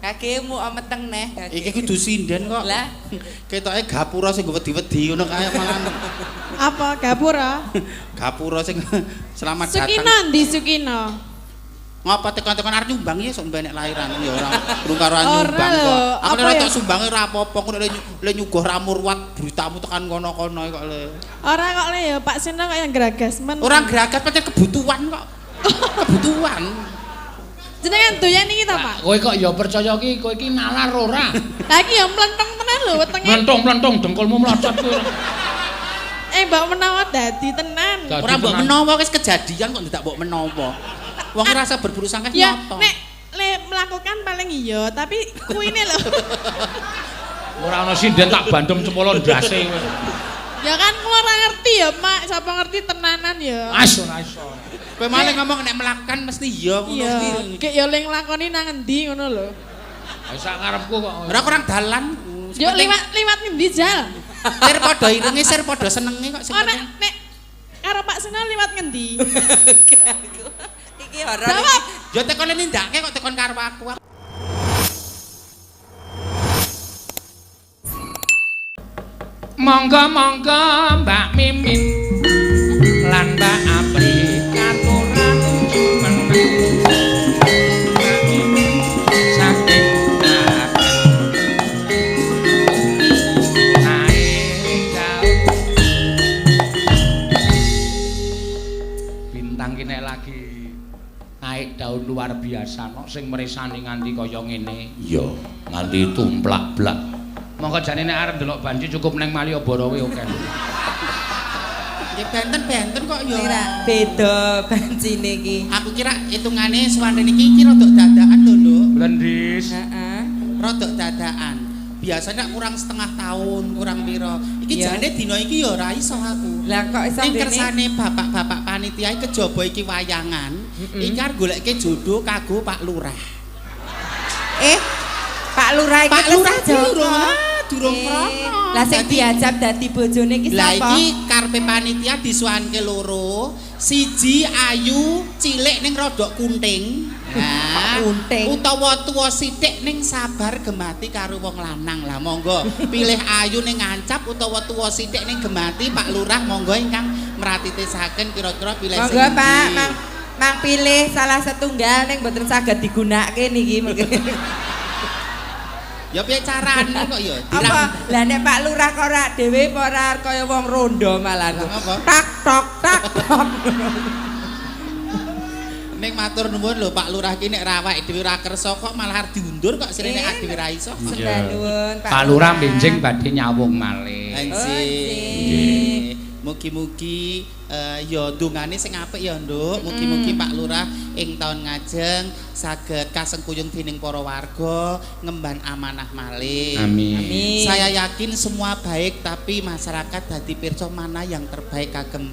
Kakemu meteng neh kake. Iki kudu sinden kok. Lah. Ketoke gapura sing wedi-wedi ngono kae malah. Apa gapura? Gapura sing selamat datang. Sukino ndi Sukino? Ngapa tekan-tekan arep nyumbang ya sok nek lahiran ya ora urung karo nyumbang Ora kok. lho, Aku apa nek ya? tok sumbange ora apa-apa ngono le nyuguh ramurwat beritamu tekan kono-kono kok le. Ora kok le ya Pak Seno kok yang geragas men. Ora geragas pancen kebutuhan kok. Kebutuhan. Jenengan doyan iki ta, Pak? Kowe kok ya percaya ki kowe iki nalar ora? Lah iki ya mlenthong tenan lho wetenge. Mlenthong-mlenthong dengkulmu mlocot kowe. Mbok menawa dadi tenan. Dadi Ora mbok tenan. menawa wis kejadian kok ndak mbok menawa. Wong rasa berburu sangka Ya nyoto. nek le melakukan paling iya, tapi kuine lho. Ora ana sinden tak bandem cepolo ndase kowe. Ya kan kula ora ngerti ya, Mak. Sapa ngerti tenanan ya. As ora iso. Kowe malah ngomong nek melakukan mesti iya ngono Iya, kuwi. kek ya le nglakoni nang endi ngono lho. Lah sak karepku kok. Ora kurang dalan. Yo liwat ngendi jal? Sir padha irenge, sir padha senenge kok sing Ora penting. nek karo Pak Seno liwat ngendi? Iki horor. Jawab. Ya tekone nindakake kok tekon karo aku. Monggo-monggo Mbak Mimin lan Mbak Apri katuran jumeneng. Mbak Mimin saking Klaten. Naik daun. Bintang ki nek lagi naik daun luar biasa no sing mresani nganti kaya ngene. Iya, nganti tumplak-blak. Monggo jane nek arep ndelok banci cukup neng Malioboro kuwi oke. Ya benten-benten kok ya. Ora beda bancine iki. Aku kira hitungane suwane niki iki rodok dadakan lho, Nduk. Blendis. Heeh. Rodok dadakan. Biasanya kurang setengah tahun, kurang piro. Iki Iya. jane dina iki ya ora iso aku. Lah kok iso Ning dene? kersane bapak-bapak panitia iki kejaba iki wayangan, iki arep goleke jodoh kanggo Pak Lurah. Pak Lurah iki Pak Lurah tesih Joko. durung durung krono. Lah sing diajab dadi bojone iki Lah sapa? iki karepe panitia disuwanke loro, siji ayu cilik ning rodok kunting. Nah, Kunting. Utawa tuwa sithik ning sabar gemati karo wong lanang. Lah monggo pilih ayu ning ngancap utawa tuwa sithik ning gemati Pak Lurah monggo ingkang mratitisaken kira-kira pilih sing Monggo Pak, endi. mang mang pilih salah setunggal ning mboten saged digunakake niki mungkin. Ya piye carane kok ya? Apa? Lah nek Pak Lurah kok ora dhewe apa ora kaya wong rondo malah. Lah ngapa? Tak tok tak tok. Ning matur nuwun lho Pak Lurah ki nek ra awake dhewe ora kersa kok malah arep diundur kok sirene nek dhewe ra iso. Sembah nuwun Pak Lurah benjing badhe nyawung malih. Anjing. Mugi-mugi ya ndongane sing apik ya, Nduk. Mugi-mugi Pak Lurah ing taun ngajeng saged kasengkuyung dening para warga ngemban amanah malih. Amin. Amin. Saya yakin semua baik tapi masyarakat dadi pirsa mana yang terbaik kagem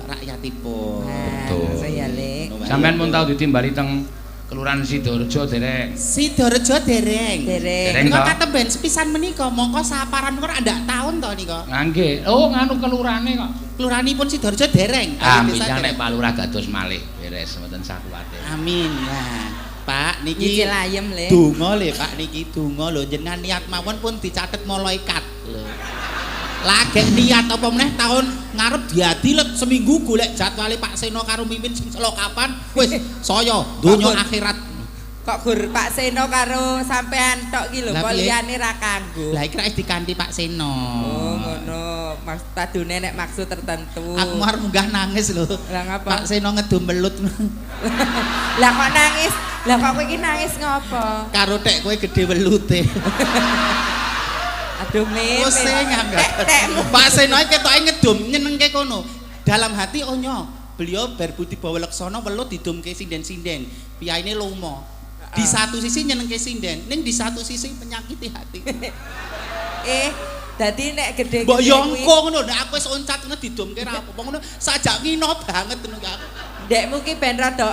rakyatipun. Betul. Nah, ya, Lek. Sampeyan pun tau ditimbali teng Kelurahan Sidoarjo dereng. Sidoarjo dereng. Dereng. Dereng Nika toh? katemben sepisan menika mongko saparan kok ndak taun to nika. Lah nggih. Oh nganu kelurahane kok. Kelurahanipun Sidoarjo dereng. Ah, Kali desa minjang nek dereng. Pak Lurah dados malih beres mboten sah kuwatir. Amin. Nah, Pak niki Nyicil ayem, Le. Donga le Pak niki donga lho jenengan niat mawon pun dicatet malaikat lho. Lagek niat apa meneh tahun ngarep diadi let seminggu golek jadwale Pak Seno karo Mimin sing selo kapan wis saya donya akhirat. Kok gur Pak Seno karo sampean tok ki lho, Lah kok piye? liyane ra kanggo. Lah iki ra dikanthi Pak Seno. Oh, ngono. Mas tadune nek maksud tertentu. Aku mau arep munggah nangis lho. Lah ngapa? Pak Seno ngedum belut. Lah kok nangis? Lah kok kowe iki nangis ngopo? Karo tek kowe gede welute. Aduh, Min. Pusing Tek-tekmu. Pak Seno iki ketoke ngedum nyenengke kono. Dalam hati oh nyo, beliau berbudi bawa leksana welut didumke sinden-sinden. Piyaine lomo. Di satu sisi nyenengke sinden, ning di satu sisi menyakiti hati. Dadi nek gede-gede Mbok yongko ngono, nek aku wis oncat ngono didumke ra apa-apa ngono, sajak ngino banget ngono ki aku. Ndekmu ki ben rada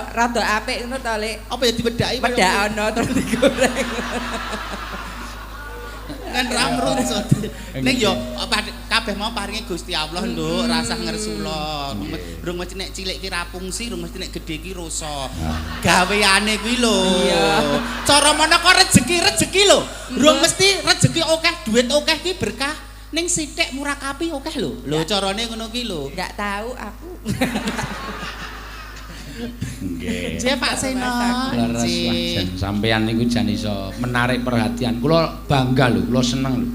apik ngono to, Lek. Apa ya diwedaki Wedakana terus digoreng. Men ra mrunsut. Ning yo kabeh mau paringe Gusti Allah, Nduk, rasah ngersula. Rung mesti nek cilik ki ra fungsi, rung mesti nek gedhe ki rusak. Gaweane kuwi lho. Cara mono kok rejeki-rejeki lho. Rung mesti rejeki akeh, duit akeh ki berkah. Ning sithik murakapi akeh lho. Lho carane ngono ki lho. Enggak tahu aku. Nggih. Nggih Pak Seno. Leres wah jan sampean niku jan iso menarik perhatian. Kula bangga lho, kula seneng lho.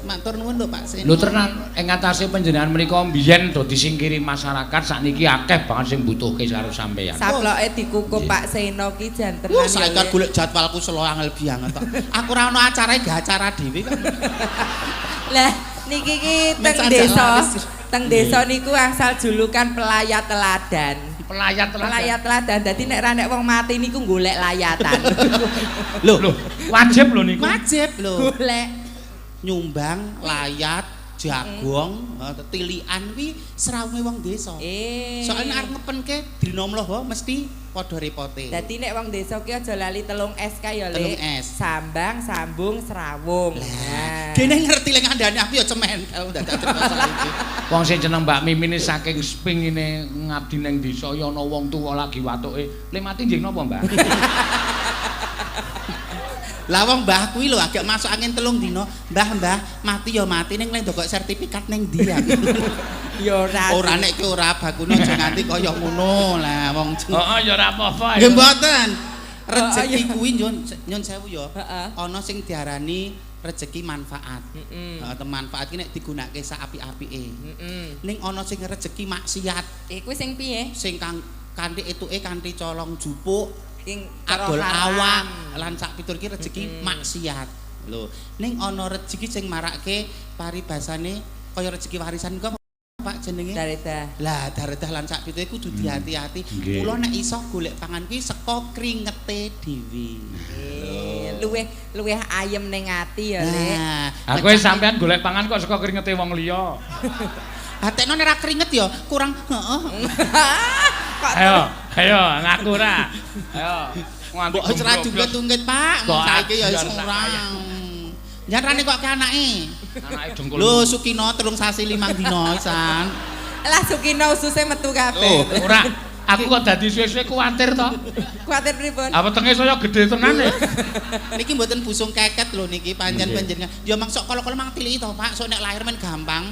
Matur nuwun lho Pak Seno. Lho tenan ing atase panjenengan menika mbiyen do disingkiri masyarakat, sakniki akeh banget sing butuhke karo sampean. Saploke dikukup Pak Seno ki jan tenan. Wah, saiki arep golek jadwalku selo angel banget kok. Aku ora ono acara gak acara dhewe kok. Lah niki ki teng Mencajak desa, laris. teng desa niku asal julukan pelayat teladan. Pelayat teladan. Pelayat teladan. Dadi nek ra nek wong mati niku golek layatan. Lho, Lho, wajib lho niku. Wajib lho. Golek Nyumbang layat, jagong, tilikan kuwi srawunge wong desa. Soalnya arep ngepenke dina mloho mesti padha repote. Dadi nek wong desa ki aja lali telung S kae ya, Lek. Telung S. Sambang, sambung, srawung. Lah, dene ngerti lek ngandani aku ya cementel dadak cerita saiki. Wong sing jeneng Mbak Mimin saking pingine ngabdi ning desa ya ana wong tuwa lagi watuke. Le mati njing napa, Mbak? Lah wong mbah kuwi lho agak masuk angin 3 dina. Mbah, mbah, mati ya mati ning lek ndokok sertifikat ning ndi aku. Ya ora. Ora nek ki ora bakune aja nganti kaya ngono. Lah wong Heeh ya ora apa-apa. Nggih mboten. Rejeki iya. kuwi nyun sewu ya. Heeh. Ana sing diarani rejeki manfaat. Heeh. Heeh, manfaat ki nek digunakake sak apik-apike. Heeh. Ning ana sing rejeki maksiat Iku sing piye? sing kang kanthi etuke kanthi colong jupuk, Sing adol haram. awak lan sak pitur ki rejeki maksiat. Lho, ning ana rejeki sing marake paribasane kaya rejeki warisan iku apa Pak jenenge? Daredah. Lah daredah lan sak pitu kudu dihati-hati. Nggih. Kula nek iso golek pangan kuwi saka kringete dhewe. Luwih luwih ayem ning ati ya, Lek. Nah, Aku wis sampean golek pangan kok saka kringete wong liya. Hatekno nek ra kringet ya kurang heeh. Kok Ayo, ayo ngaku ora. Ayo. Nganti Mbok wis ra jungket-jungket, Pak. Kok Saiki ya wis ajar sak ora. kaya. Jan rane kok ke anake. Anake dengkul. Lho Sukino 3 sasi 5 dina isan. Lah Sukino ususe metu kabeh. Ora, aku kok dadi suwe-suwe kuwatir to. Kuwatir pripun? Ah wetenge saya gedhe tenan e. Niki mboten busung keket lho niki pancen Nggih. panjenengan. Ya maksuk kala-kala mang tiliki to, Pak. Sok nek lahir men gampang.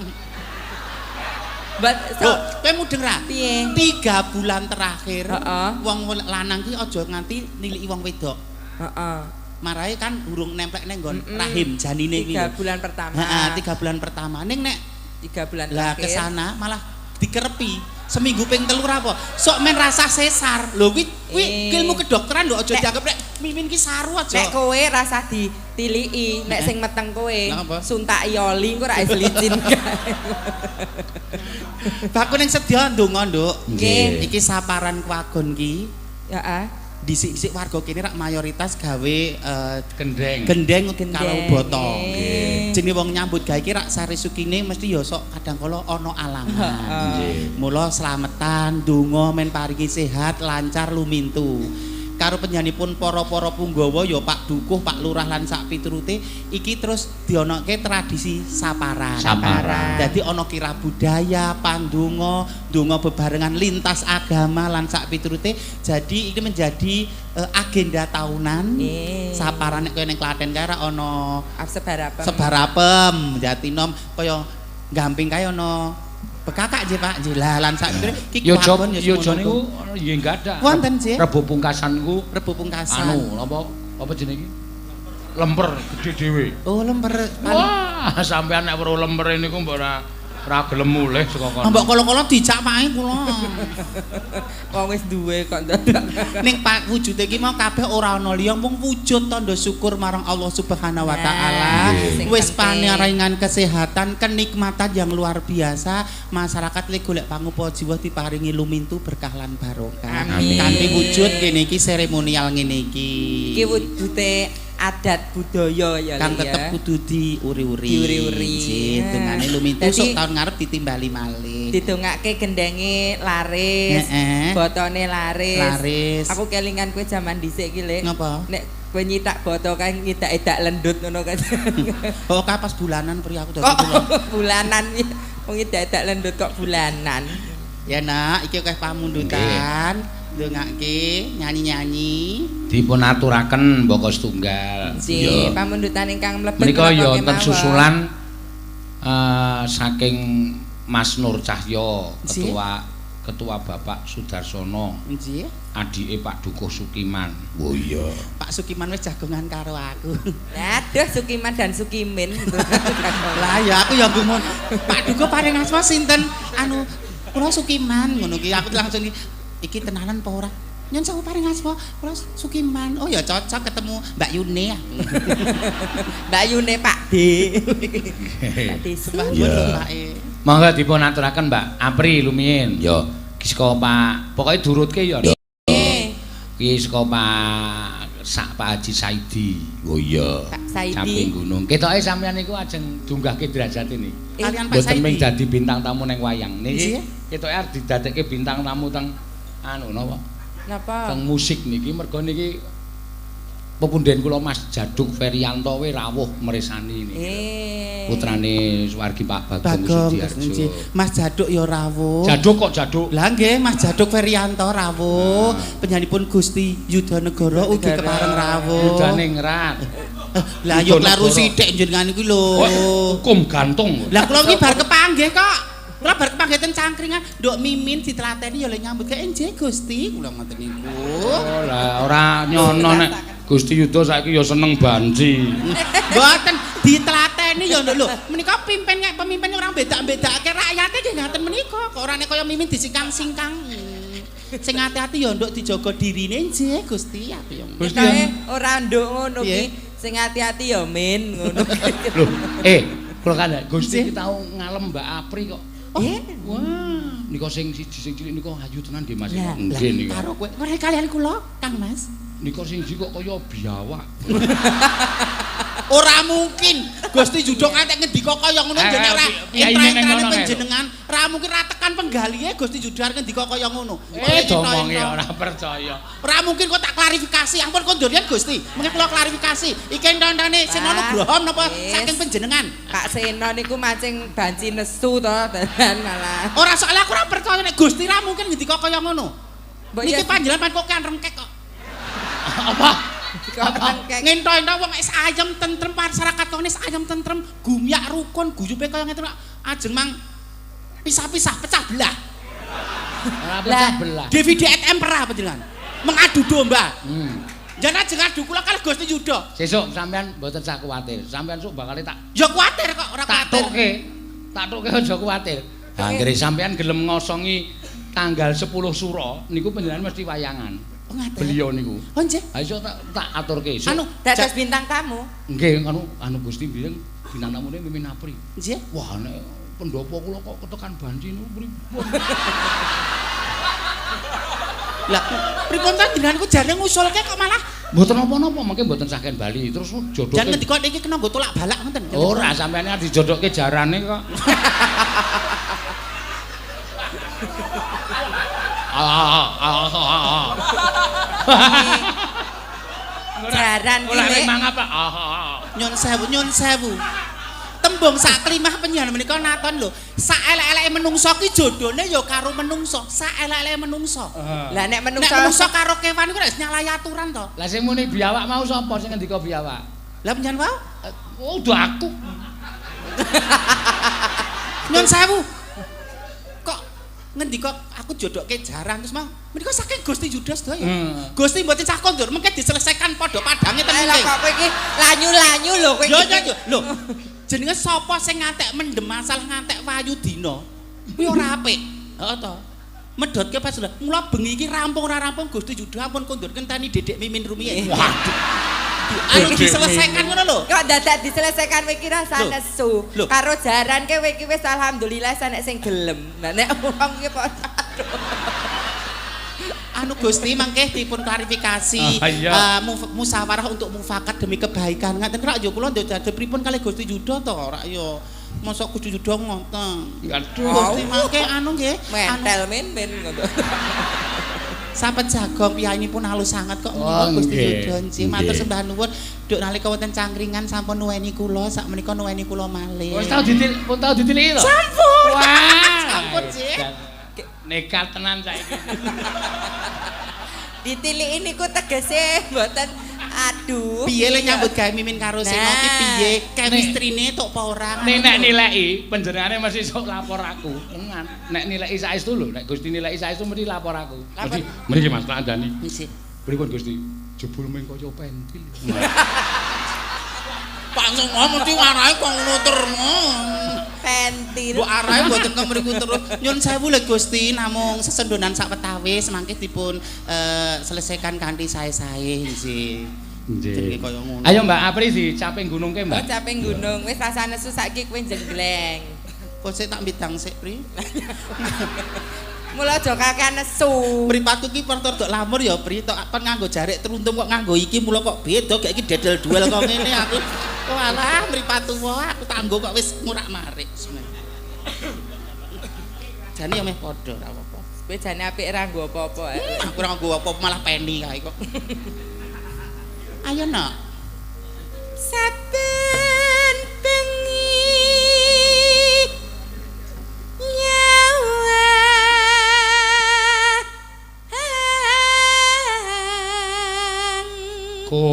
Mbak Lho, kowe mudeng ra? Piye? 3 bulan terakhir Heeh. wong lanang ki aja nganti niliki wong wedok. Heeh. Marahe kan urung nemplek neng nggon rahim janine kuwi. 3 bulan pertama. Heeh, 3 bulan pertama. Ning nek 3 bulan lah terakhir. kesana malah dikerepi. Seminggu ping 3 apa? Sok men rasa sesar. Lho kuwi kuwi ilmu kedokteran lho aja dianggap nek Mimin ki saru aja. Nek kowe rasa ditiliki, nek sing meteng kowe suntaki oli engko ra wis licin. Baku ning sedya ndonga, Nduk. Nggih. Iki saparan Kwagon ki. Heeh. Dhisik-dhisik warga kene rak mayoritas gawe Gendeng. gendeng karo boto. Nggih. Jenenge wong nyambut gawe ki rak sare sukine mesti ya sok kadang kala ana alangan. Nggih. Mula slametan, donga men paringi sehat, lancar lumintu. Karo panjenenganipun para-para punggawa ya Pak Dukuh, Pak Lurah lan sak piturute iki terus dionoke tradisi saparan. Saparan. Dadi ana kira budaya, pandonga, donga bebarengan lintas agama lan sak piturute. Jadi ini menjadi agenda tahunan. Saparan nek kaya ning Klaten kae ra ana Sebarapem. Sebarapem, Jatinom kaya gamping kae ana bekakak nggih Pak, nggih. Lah lan sak piturute iki Yojo Kwagon ya yojo semono niku nggih enggak ada. Wonten, Nggih. Rebo pungkasan niku Rebo pungkasan. Anu apa apa jenenge iki? Lemper gedhe dhewe. Oh, lemper. Wah, sampean nek weruh lempere niku mbok ora ora gelem mulih saka kono. Mbok kala-kala dijak Pak kula. Wong wis duwe kok dadak. Ning Pak wujude iki mau kabeh ora ana liya mung wujud tandha syukur marang Allah Subhanahu wa taala. Wis paringan kesehatan, kenikmatan yang luar biasa, masyarakat le golek pangupa jiwa diparingi lumintu berkah lan barokah. Amin. Kanthi wujud kene iki seremonial ngene iki. Iki wujude adat budaya ya kang tetep kudu diuri-uri. Diuri-uri. Nggih, dongane lumintu sok taun ngarep ditimbali malih. Didongake gendenge laris, botone laris. Laris. Aku kelingan kowe jaman dhisik iki, Lek. Ngapa? Nek Kowe nyitak boto kae ngidak-idak lendut ngono kae. Oh, kae pas bulanan pri aku dadi Kok bulanan wong ngidak-idak lendut kok bulanan. Ya nak, iki akeh pamundutan, ndongake, nyanyi-nyanyi. Dipun aturaken mbaka setunggal. Nggih, pamundutan ingkang mlebet menika ya wonten susulan saking Mas Nur Cahyo, ketua Bapak Sudarsono. Nggih. Adike Pak Dukuh Sukiman. Oh iya. Pak Sukiman wis jagongan karo aku. Aduh, Sukiman dan Sukimin. Lah ya aku ya gumun. Pak Dukuh paring asma sinten? Anu kula Sukiman ngono ki. Aku langsung iki tenanan apa ora? Nyun sewu paring asma, kula Sukiman. Oh ya cocok ketemu Mbak Yune. Mbak Yune Pak D. Pak D. Sembah nuwun Pak E. Monggo dipun aturaken Mbak Apri lumiyin. Ya, iki saka Pak, pokoke durutke ya. Iki saka Pak Sak Pak Haji Saidi. Oh iya. Pak Saidi. Caping Gunung. Ketoke sampeyan niku ajeng dunggahke derajate niki. Kalian Pak Mboten Saidi. ming dadi bintang tamu neng wayang. Niki ketoke arep didadekke bintang tamu teng anu napa? Napa? Teng musik niki mergo niki pepunden kula Mas Jaduk Ferianto we rawuh mresani niki. Putrane swargi Pak Bagong Sudiarjo. Mas Jaduk ya rawuh. Jaduk kok Jaduk? Lah nggih Mas Jaduk Ferianto rawuh. Penyanipun Gusti Yudhanegara ugi kepareng rawuh. Yudhaningrat. Lah ya kleru sithik jenengan iki lho. Hukum gantung. Lah kula iki bar kepanggih kok. Kula bar kepanggih ten cangkringan, Nduk Mimin ditelateni ya le nyambut gawe nggih Gusti, kula ngoten niku. Oh lah ora nyono nek Gusti Yuda saiki ya seneng banci. Mboten ditelateni ya nduk lho. Menika pimpin nek pemimpin ora bedak-bedake rakyate nggih ngaten menika. Kok ora nek kaya Mimin disingkang-singkang. Sing ati-ati ya nduk dijaga dirine nggih Gusti aku ya. Gusti ora nduk ngono ki. Sing ati-ati ya Min ngono. Lho, kula kandha Gusti iki tau ngalem Mbak Apri kok. Oh. Wah, nika sing siji sing cilik nika ayu tenan nggih Mas. Nggih nika. Karo kowe. Ora kalian kula, Kang Mas. Nika sing siji kok kaya biawak. Ora mungkin. Gusti Yuda ngantek ngendika kaya ngono jeneng ora entra-entrane panjenengan. Ora mungkin ra tekan penggalihe Gusti Yuda ngendika kaya ngono. Domonge ora percaya. Ora mungkin kok tak klarifikasi. Ampun kondorian Gusti. Mengke kula klarifikasi. Iki entontone Seno Nugroho napa saking panjenengan? Pak Seno niku mancing banci nesu to tenan malah. Ora soalnya aku ora percaya nek Gusti ra mungkin ngendika kaya ngono. Niki panjenengan kok kan rengkek kok. Apa? Ngento-ento wong wis ayem tentrem masyarakat kene wis ayem tentrem gumyak rukun guyupe kaya ngeten ajeng mang pisah-pisah pecah belah. Ora pecah belah. DVD et Emperor panjenengan. Mengadu domba. Jangan ajeng adu kula kalih Gusti Yuda. Sesuk sampean mboten sah kuwatir. Sampean sok bakal tak ya kuwatir kok ora kuwatir. Tak toke aja kuwatir. Ha anggere sampean gelem ngosongi tanggal 10 Suro niku panjenengan mesti wayangan. Beliau niku. Oh nggih. Ha iso tak aturke esuk. Anu, dados bintang tamu. Nggih, anu Gusti biyen bintang tamune Mimin Apri. Nggih. Wah nek pendopo kula kok ketekan banci niku pripun. Lah, pripun ta jenengan ku jane ngusulke kok malah mboten napa-napa, mengke mboten saken bali terus jodohke. Jan ngendika niki kena nggo tolak balak ngoten. Ora, sampeyan dijodohke jarane kok. Jaran ki mangap. Nyun sewu, nyun sewu. Tembung sak klimah panjenengan menika naton lho. Sak elek-eleke menungso ki jodone ya karo menungso, sak elek-eleke menungso. Lah nek menungso, nek menungso karo kewan iku nek nyalahi aturan to. Lah sing muni biawak mau sapa sing ngendika biawak? Lah panjenengan wau? Oh, udah aku. Nyun sewu. Kok ngendika aku jodohke jaran terus mau menika saking Gusti Yuda sedaya. Gusti mboten cah kondur mengke diselesaikan padha padange ten mriki. Kok kowe iki lanyu-lanyu lho kowe. Yo yo lho. Jenenge sapa sing ngantek mendem masalah ngantek wayu dina? Kuwi ora apik. Heeh to. Medhotke pas lho. Mula bengi iki rampung ora rampung Gusti Yuda ampun kondur ngenteni Dedek Mimin rumiyin. Waduh. Anu diselesaikan ngono lho. Kok dadak diselesaikan kowe iki rasa nesu. Karo jaran kowe iki wis alhamdulillah sanek sing gelem. Lah nek wong iki kok anu Gusti mangke dipun klarifikasi musyawarah untuk mufakat demi kebaikan. Ngaten rak yo kula ndek pripun kalih Gusti Yuda to rak yo. Mosok Gusti Yuda ngoten. Aduh. Gusti mangke anu nggih. Mentel men-men ngono. Sapet jagong piyayinipun alus sanget kok menika Gusti Yudha nggih. Matur sembah nuwun. Duk nalika wonten cangkringan sampun nuweni kula, sak menika nuweni kula malih. Wis tau ditil, pun tau ditiliki to? Sampun. Wah. Sampun, Cik. Nekat tenan saiki. Ditiliki niku tegese mboten aduh. Piye le nyambut gawe Mimin karo Seno ki piye? Chemistrine tok apa ora? Nek nilai panjenengane mesti sok lapor aku. Tenan. Nek nilai saestu lho, nek Gusti nilai saestu mesti lapor aku. Mesti mriki Mas tak andani. Nggih. Pripun Gusti? Jebul mung kaya pentil. Pak Seno mesti warahe kok ngono terus. Pentil. Mbok arahe mboten kok mriku terus. Nyun sewu lho Gusti, namung sesendonan sak wetawis mangke dipun selesaikan kanthi sae-sae nggih. Nggih. Kaya ngono. Ayo Mbak Apri dicaping gunungke, Mbak. Oh, caping gunung. Wis rasane nesu saiki kowe jenggleng. Kok sik tak mbidang sik, Pri. Mula aja kakean nesu. Mripatku ki pertor dok lamur ya, Pri. Tok kon nganggo jarik truntum kok nganggo iki mula kok beda gek iki dedel duel kok ngene aku. Walah mripat tuwa aku tanggo kok wis murak-marik. Jane ya meh padha ora apa-apa. Kowe jane apik ra nggo apa-apa. Aku ora nganggo apa-apa malah peni kae kok. Ayo nak. Saben bengi nyawang ko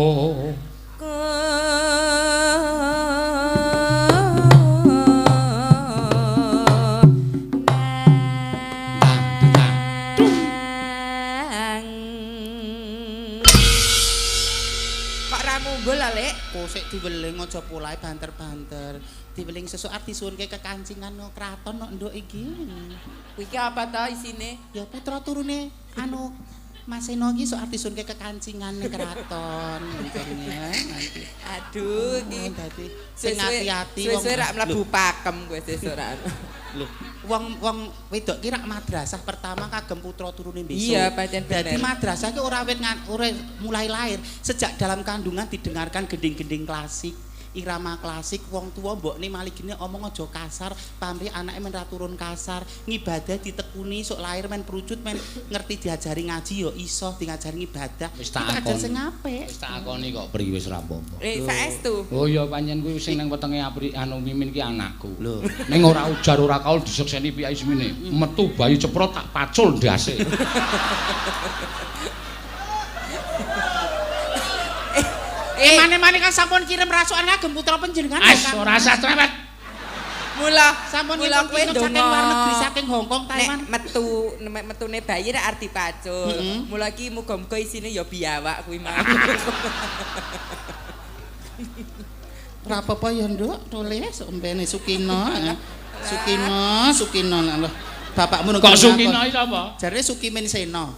Kosek diweling aja polahe banter-banter. Diweling sesuk arep disuwunke kekancingan no kraton no nduk iki. Kuwi iki apa to isine? Ya putra turune anu Mas Seno iki sok arep disuwunke kekancingan ning kraton ngene nanti. Aduh iki dadi sing ati-ati wong suwe-suwe rak mlebu pakem kowe sesuk rak. Lho, wong wedok ki rak madrasah pertama kagem putra turune besok. Iya, pancen bener. Dadi madrasah ki ora wit ora mulai lahir, sejak dalam kandungan didengarkan gending-gending klasik, irama klasik, wong tua mbokne maligine omong aja kasar, pamrih anake men ra turun kasar, ngibadah ditekuni sok lahir men prucut men ngerti diajari ngaji ya iso diajari ngibadah. Wis tak ajar sing apik. Wis tak akoni kok Pri wis ra apa-apa. Saestu. Oh iya pancen kuwi sing nang wetenge Apri anu Mimin ki anakku. Lho. Ning ora ujar ora kaul disekseni piyai semene. Metu bayi ceprot tak pacul ndase. Mane-mane kan sampun kirim rasukan kagem putra panjenengan. Wis ora usah cerewet. Mula sampun mula kowe kirim saking luar negeri, saking Hong Kong, Taiwan. Nek metu metune bayi rak arep dipacul. Mula iki muga-muga isine ya biawak kuwi mau. Ora apa-apa ya, Nduk, tulis ombene Sukino. Sukino, Sukino lho. Bapakmu kok Sukino iki sapa? Jarene Sukimin Seno.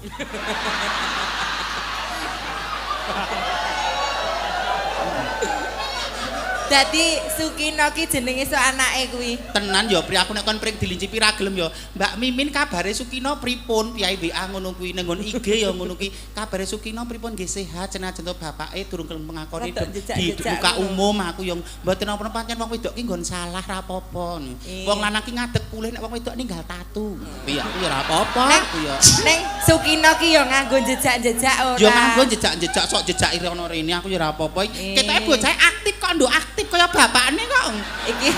Dadi Sukino ki jenenge sok anake kuwi. Tenan ya Pri, aku nek kon pring dilincipi ra gelem ya. Mbak Mimin kabare Sukino pripun? Piyai WA ngono kuwi ning nggon IG ya ngono kuwi. Kabare Sukino pripun nggih sehat senajan to bapake durung gelem mengakoni di muka umum aku ya mboten napa-napa pancen wong wedok ki nggon salah ra apa-apa. Wong lanang ki ngadeg pulih nek wong wedok ninggal tatu. Piye aku ya ra apa-apa aku ya. Ning Sukino ki ya nganggo jejak-jejak ora. Ya nganggo jejak-jejak sok jejak rono rene aku ya ra apa-apa. Ketoke bocah aktif kok nduk aktif kaya bapakne kok. Iki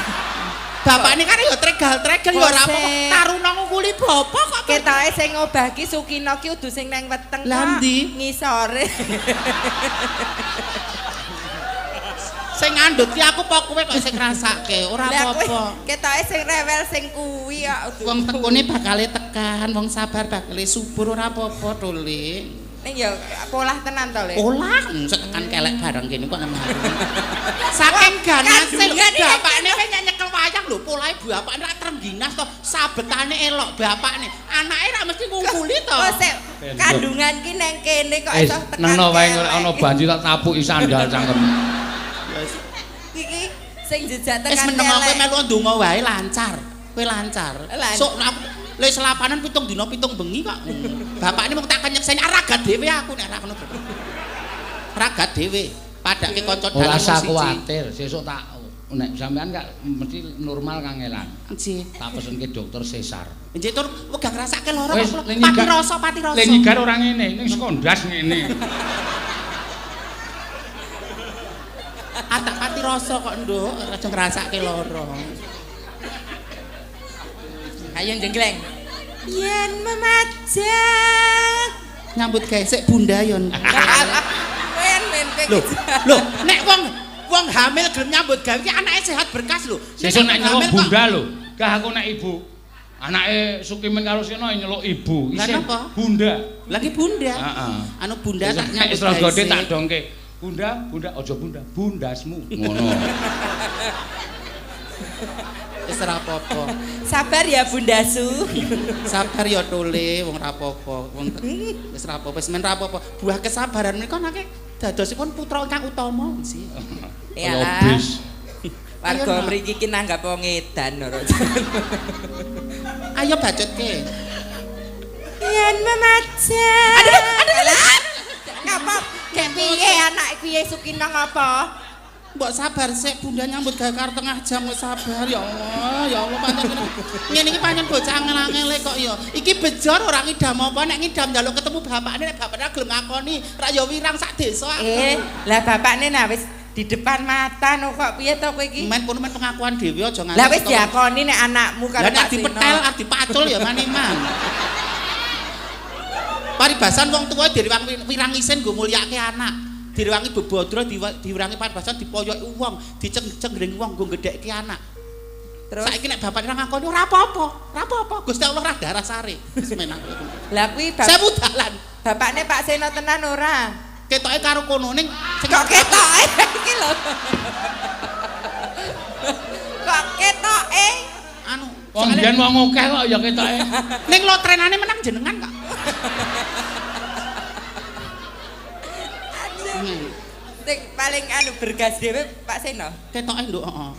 bapakne kan ya tregal-tregel ya ora apa-apa. Taruna ngungkuli bapak kok. Ketoke sing ngobah ki Sukino ki udu sing nang weteng kok. Ngisore. Sing ngandhut ki aku apa kowe kok sing ngrasake? Ora apa-apa. Ketoke sing rewel sing kuwi kok. Wong tekone bakale tekan, wong sabar bakale subur ora apa-apa to, Lik. Ning ya polah tenan to, Lek. Polah, sek tekan kelek bareng kene kok nang. Saking ganase lho, bapakne wis nyekel wayang lho, polahe bapakne rak trengginas to, sabetane elok bapakne. Anake rak mesti ngungkuli to. Kok sik kandungan ki nang kene kok iso tekan. Nang wae ana banji tak tapuki sandal cangkem. Iki sing jejak tekan. Wis meneng kowe melu ndonga wae lancar. Kowe lancar. Sok le selapanan 7 dina 7 bengi kok. Bapakne mung tak nyekseni ragat dhewe aku nek ra ngono. Ragat dhewe. Padake kanca dalan. Ora usah kuwatir, sesuk tak Nek sampean gak mesti normal kangelan. Nggih. Tak pesenke dokter sesar. Nggih tur wegah ngrasake lara Wis, kok kula. Pati rasa, pati rasa. Le nyigar ora ngene, ning saka ndas ngene. Ah tak pati rasa kok, Nduk, aja ngrasake lara. Ayo jenggleng. Yen memajang Nyambut gawe sik Bunda yon. Men men Lho, lho, nek wong hamil gelem nyambut gawe iki anake sehat berkas lho. Sesuk nek nyeluk hamil kok- bunda lho. Gah aku nek ibu. Anake Sukimin karo Seno nyeluk ibu. Lah Isin napa? bunda. Lagi bunda. Heeh. Anu bunda tak Nek nyambut wis gawe. gede tak dongke. Bunda, bunda aja bunda, bundasmu. Ngono. Wis ora apa-apa. Sabar ya Bunda Su. Sabar ya tole wong ora apa-apa. Wong wis ora apa-apa, wis men ora apa-apa. Buah kesabaran menika nake dadosipun putra ingkang utama sih. Iyalah. Bis. Warga mriki ki nanggap wong edan ora. Ayo bacutke. Yen memajang. Aduh, aduh. Ngapa? Kayak piye anak piye Sukino ngapa? Mbok sabar sik bunda nyambut gawe karo tengah jam kok sabar ya Allah, ya Allah pancen ngene iki pancen bocah angel-angele kok ya. Iki bejor ora ngidam apa nek ngidam njaluk ketemu bapakne nek bapakne gelem ngakoni ra ya wirang sak desa. Lah bapakne nah wis di depan mata no kok piye to kowe iki? Men kono men pengakuan dhewe aja nganti. Lah wis diakoni nek anakmu karo Lah nek Pak Sino. dipetel arep dipacul ya maniman. Paribasan wong tuwa direwangi wirang isin nggo mulyake anak. Direwangi bebodro diwirangi paribasan dipoyoki wong, diceng-cenggring wong nggo gedhekke anak. Terus Saiki nek bapakne ra ngakoni ora apa-apa, ora apa-apa. Gusti Allah ora darah sare. Wis menak. lah kuwi Sewu dalan. bapakne Pak Seno tenan ora? Ketoke karo kono ning sing Kok ketoke iki lho. Kok ketoke? anu Wong biyen wong akeh kok ya ketoke. ning lotrenane menang jenengan kok. Sing paling anu bergas dhewe Pak Seno. Ketoke nduk, heeh.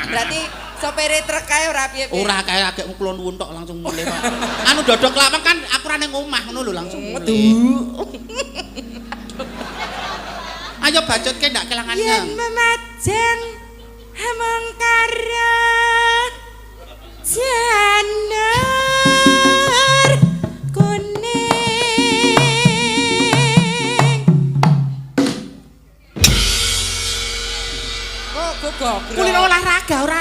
Berarti sopere truk kae ora piye-piye. Ora kae agek kula nuwun tok langsung mulih kok. Anu dodok lawang kan aku ora ning omah ngono lho langsung mulih. Ayo bacutke ndak kelangan Yen memajang hamengkara janar kuning. Kok gogok. Kulino olahraga ora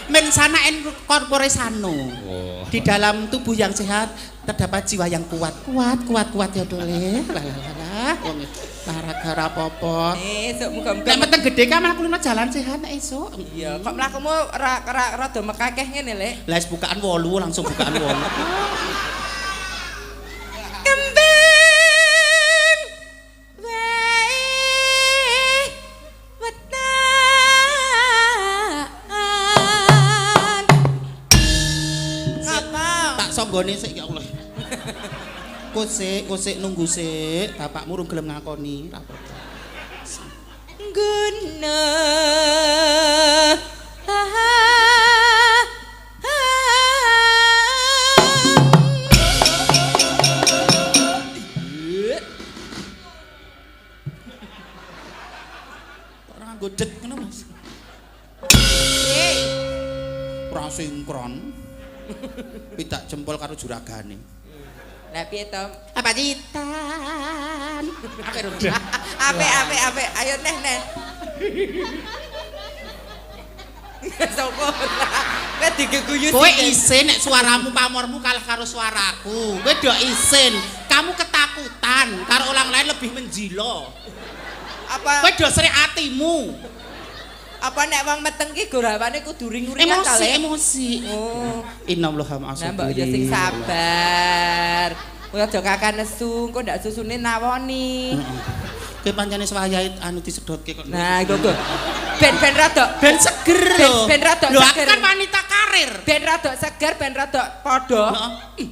men sana en corpore sano. Oh. Di dalam tubuh yang sehat terdapat jiwa yang kuat. Kuat kuat kuat ya dole. Lah lah lah. Wong olahraga ora apa-apa. Esuk muga-muga. Nek meteng gedhe ka malah kulino jalan sehat nek esuk. Iya, kok mlakumu ora ora rada mekakeh ngene, Lek. Lah wis bukaan 8 langsung bukaan 8. Kembang wae wetan. Ngapa? Tak songgone sik ya Allah. Kosik, kosik nunggu sik, bapakmu urung gelem ngakoni, ora apa-apa. Guna. Kok ora nganggo det ngono, Mas? Ora sinkron. Pidak jempol karo juragane. Lah piye to? Apa citan? Apik apik apik. Ayo neh neh. Sopo ora? Kowe digeguyu Kowe isin nek suaramu pamormu kalah karo suaraku. Kowe do isin. Kamu ketakutan karo orang lain lebih menjilo. Apa Kowe do srik atimu. apa nek wong meteng ki gorawane kudu ring-ringan ta, Emosi, Lek? emosi. Oh. Innallaha ma'as Lah mbok ya sing sabar. Kowe aja kakak nesu, engko ndak susune nawoni. Kowe pancene wayahe anu disedotke kok. Nah, iku kok. Ben-ben rada ben seger lho. Ben rada Lho aku seger. kan wanita karir. Ben rada seger, ben rada padha. Heeh.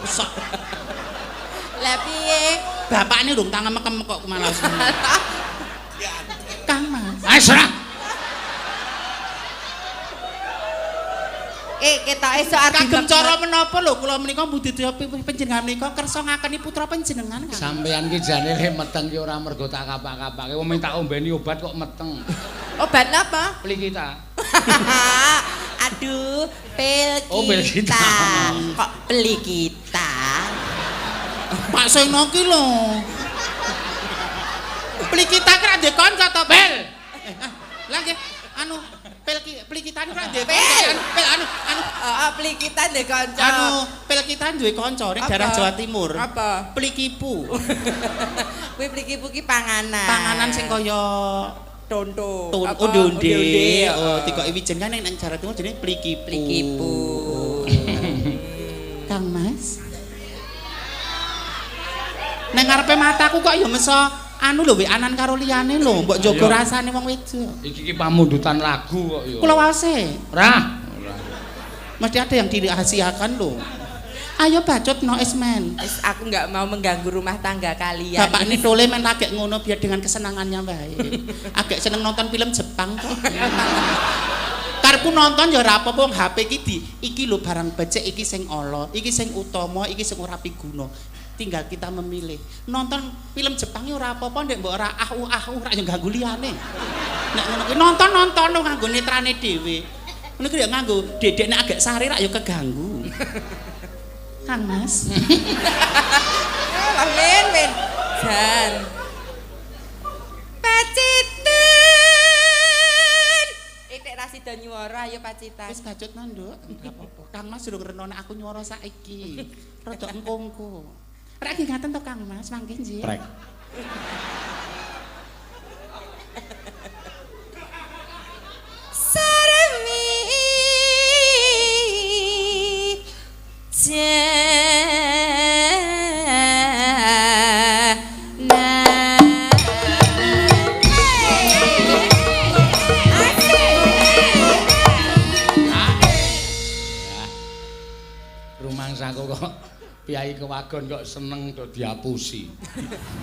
Sok Lah piye? bapakne urung tangan mekem kok malah. Kang Mas. Ayo serah. Ketoke sok arep Kagem cara menapa lho kula menika budidaya panjenengan menika kersa ngakeni putra panjenengan. Sampeyan ki jane le meteng ki ora mergo tak kapak-kapake. Wong tak ombeni obat kok meteng. Obat napa? Plikita. Aduh, pil kita. Oh, pil kita. Kok peli kita? Pak Seno ki lho. Peli kita ki ra ndek kanca to, Pel. Lah nggih, anu pil kita niku ra ndek kanca. Pil anu anu heeh, peli kita ndek kanca. Anu pil kita duwe kanca ning daerah Jawa Timur. Apa? Plikipu. Kuwi plikipu ki panganan. Panganan sing kaya tonto. Onde-onde. Oh, dikoki wijen kan ning Jawa Timur jenenge plikipu. Plikipu. Kang Mas. Neng ngarepe mataku kok ya meso anu lho weanan karo liyane lho, mbok jaga rasane wong wedok. Iki ki pamundutan lagu kok ya. Kula waose. Ora. Mesti ada yang dirahasiakan lho. Ayo bacot no esmen. Aku nggak mau mengganggu rumah tangga kalian. Bapak ini tole men lagek ngono biar dengan kesenangannya baik. Agak seneng nonton film Jepang kok. Karepku nonton ya ora apa-apa wong HP iki di iki lho barang becik, iki sing ala, iki sing utama, iki sing ora piguna. Tinggal kita memilih. Nonton film Jepang ya ora apa-apa ndek mbok ora ah-uh ora yo ganggu liyane. Nek ngono kuwi nonton-nonton nganggo netrane dhewe. Ngono kuwi ya nganggo dedek nek agak sare rak ya keganggu. Kang Mas. Lah men men. Jan. Pacitan. Itik ra sida nyuwara ayo Pacitan. Wis bacut nduk, ora apa-apa. Kang Mas durung reno nek aku nyuwara saiki. Rada engko-engko. Rek nggih ngaten to Kang Mas, mangke nggih. Prek. Sarmi Rumangsaku kok piyai kewagon kok seneng do diapusi.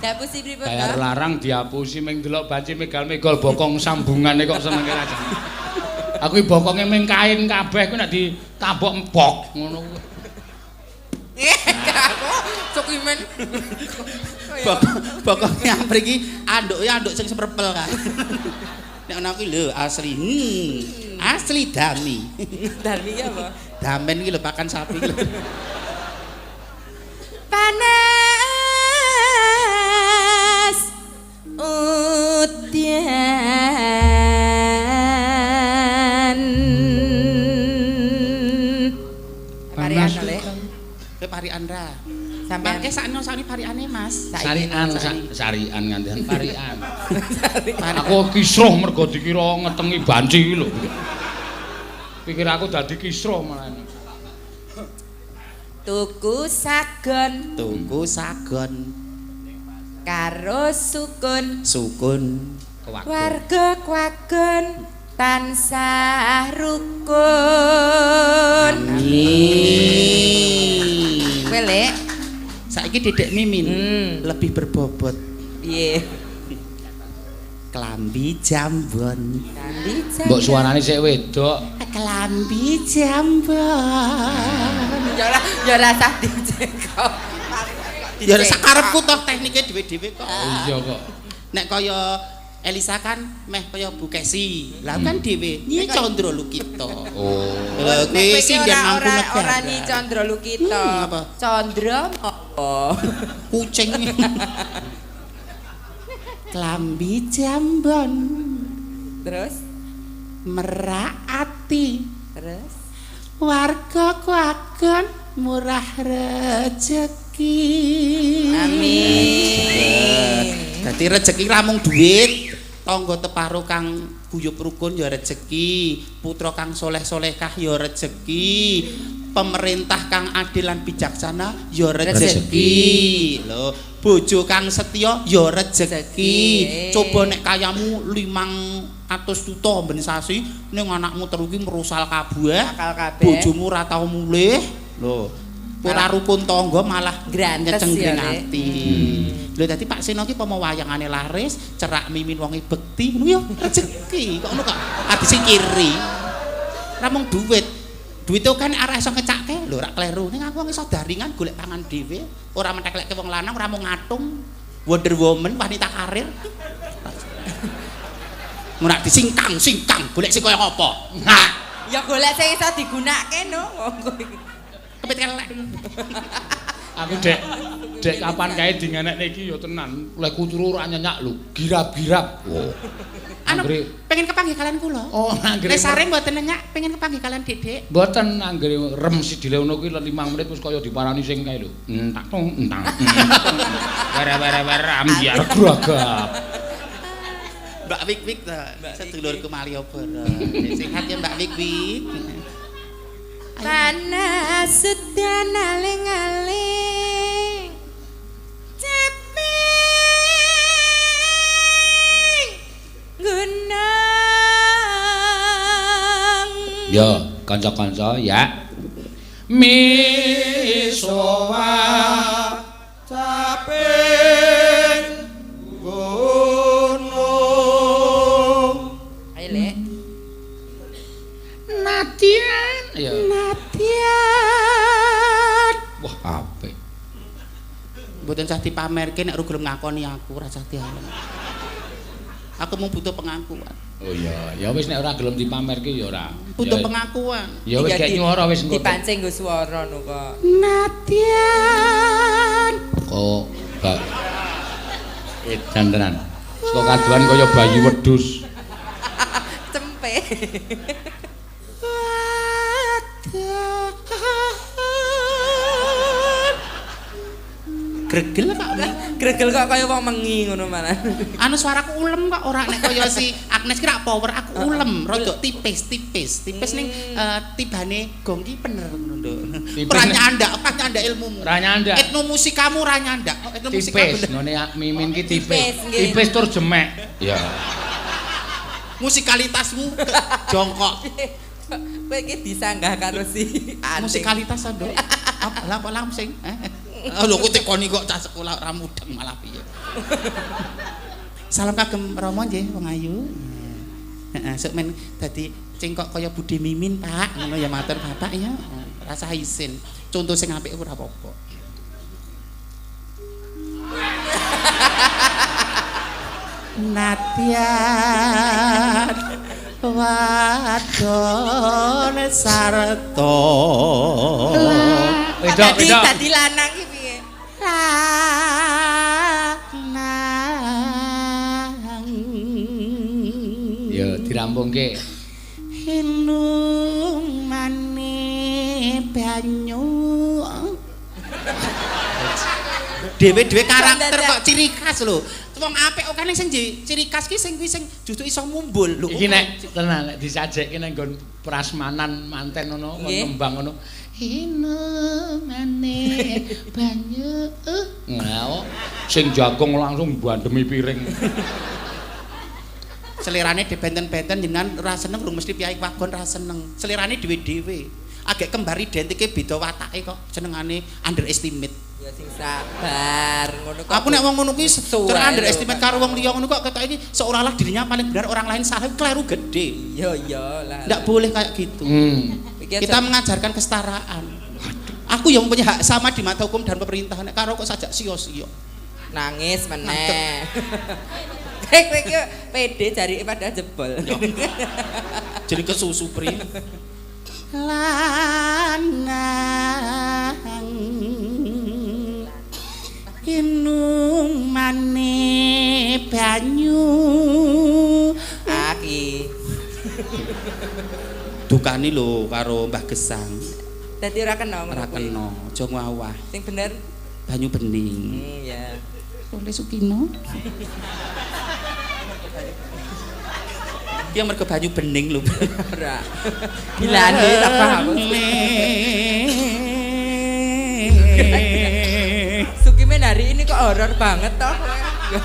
Diapusi pripun? Bayar larang diapusi ming delok banci megal-megol bokong sambungane kok senenge aja. Aku iki bokonge ming kain kabeh kuwi nek ditabok mbok ngono kuwi. Aku cukimen. Bokonge ampri iki anduke anduk sing seprepel kan. Nek ana kuwi lho asli. Asli dami. Dami ki apa? Damen iki lho pakan sapi iki lho. Panas udan. Parian oleh. Kowe parian ra? Sampeyan mangke sakno sakni pariane Mas. Sarian sarian ngantian parian. Aku kisruh mergo dikira ngetengi banci iki lho. Pikir aku dadi kisruh malah. Tuku sagon. Tuku sagon. Karo sukun. Sukun. Warga Kwagon tansah rukun. Amin. Kowe Lek, saiki Dedek Mimin lebih berbobot. Piye? Klambi jambon. Klambi jambon. Mbok suarane sik wedok. Klambi jambon. Ya ora, ya ora sah dicekok. Ya sakarepku toh teknike dhewe-dhewe kok. Iya kok. Nek kaya Elisa kan meh kaya Bu Kesi. Lah kan dhewe Nyi Candra Lukita. Oh. Lha kuwi sinden Mangkunegara. Ora Nyi Candra Lukita. Apa? Candra apa? Kucing. Klambi jambon. Terus merak ati. Terus warga Kwagon murah rejeki. Amin. Dadi rejeki ra mung duit, tangga teparo kang guyub rukun ya rejeki, putra kang soleh-solehkah ya rejeki, pemerintah kang adil lan bijaksana ya rejeki. Lho, bojo kang setya ya rejeki. Coba nek kayamu 500 juta ben sasi ning anakmu telu ki merusal kabeh, bojomu ora tau mulih. Lho, ora rukun tangga malah nyecengking ati. Lho dadi Pak Seno ki pomo wayangane laris, cerak Mimin wonge bekti, ngono ya rejeki. Kok ngono kok adi sing kiri. Ora mung duit. Duite kan arah iso ngecake, lho ora kleru. Ning aku wong iso daringan golek pangan dhewe, ora mentekleke wong lanang, ora mung ngatung. Wonder Woman, wanita karir. Ora disingkang-singkang, golek sing kaya apa? Nah, Ya golek sing iso digunakake no wong kowe iki. Kepit kelek. Aku dek dek kapan kae dingenekne iki ya tenan. Lek turu ora nyenyak lho, girap-girap. Oh. Anu pengen kepanggih kalian kula. Oh, anggere. Nek sare mboten nyenyak, pengen kepanggih kalian Dedek. Mboten anggere rem sidile ngono kuwi 5 menit wis kaya diparani sing kae lho. Entak tung entang. Were-were-were ambyar gragap. Mbak Wik Wik ta, sedulurku Malioboro. Sehat ya Mbak Wik Wik. Panas sedan aling-aling. Ceping gunung. Yo, kanca-kanca ya. Misowa caping gunung. Ayo, Lek. Nadian. Ya. Nadian. Wah, apik. Mboten sah dipamerke nek ora gelem ngakoni aku, ora sah dialem. Aku mung butuh pengakuan. Oh iya, ya wis nek ora gelem dipamerke ya ora. Butuh pengakuan. Ya wis gek nyuara wis engko. Dipancing nggo swara no kok. Nadian. Kok gak edan tenan. Saka kaduan kaya bayi wedhus. Cempe. Gregel kok. Gregel kok kaya wong mengi ngono malah. Anu suaraku ulem kok ora nek kaya si Agnes ki rak power, aku ulem, rada tipis-tipis. Tipis ning tibane gong ki bener ngono, Nduk. Ora nyandak, ora nyandak ilmumu. Ora nyandak. Etnomusikamu ora nyandak. Etnomusika tipis, ngene Mimin ki tipis. Tipis tur jemek. Ya. Musikalitasmu jongkok. Kowe iki disanggah karo si musikalitas, Nduk. Apa lah apa langsing? Lho kok tekoni kok cah sekolah ora mudeng malah piye. Salam kagem Rama nggih wong ayu. Heeh, sok men dadi cengkok kaya Bude Mimin, Pak. Ngono ya matur Bapak ya. Rasa isin. Contoh sing apik ora apa-apa. Nadian wadon sarta. Wedok, wedok. Dadi lanang iki piye? Lanang. Ya dirampungke. Hinumane banyu. Dhewe-dhewe karakter kok ciri khas lho. Wong apik okane sing ciri khas ki sing kuwi sing justru iso mumbul lho. Iki nek tenan nek disajekke nang nggon prasmanan manten ngono, kembang ngono. Hinumane banyu. Nah, sing jagung langsung bandemi piring. Selerane dibenten-benten jenengan ora seneng rung mesti piyai wagon ora seneng. Selerane dhewe-dhewe. Agek kembar identike beda watake kok senengane underestimate. Ya sing sabar ngono kok. Aku nek wong ngono kuwi cara underestimate karo wong liya ngono kok ketok iki seolah-olah dirinya paling benar orang lain salah, kleru gede. Iya iya lah. Ndak boleh kayak gitu. Kita mengajarkan kesetaraan. Aku yang mempunyai hak sama di mata hukum dan pemerintah. Nek karo kok sajak sia-sia. Nangis meneh. Kowe iki pede jarike padahal jebol. Jadi kesusu pri. Lanang inumane banyu. Aki. Dukani lho karo Mbah Gesang. Dadi ora kena ngono. Ora kena, aja ngawah. Sing bener banyu bening. Ya. Oleh Sukino. Dia mergo banyu bening lho. Ora. Gilane tak paham. Sukimen hari ini kok horor banget toh. Ya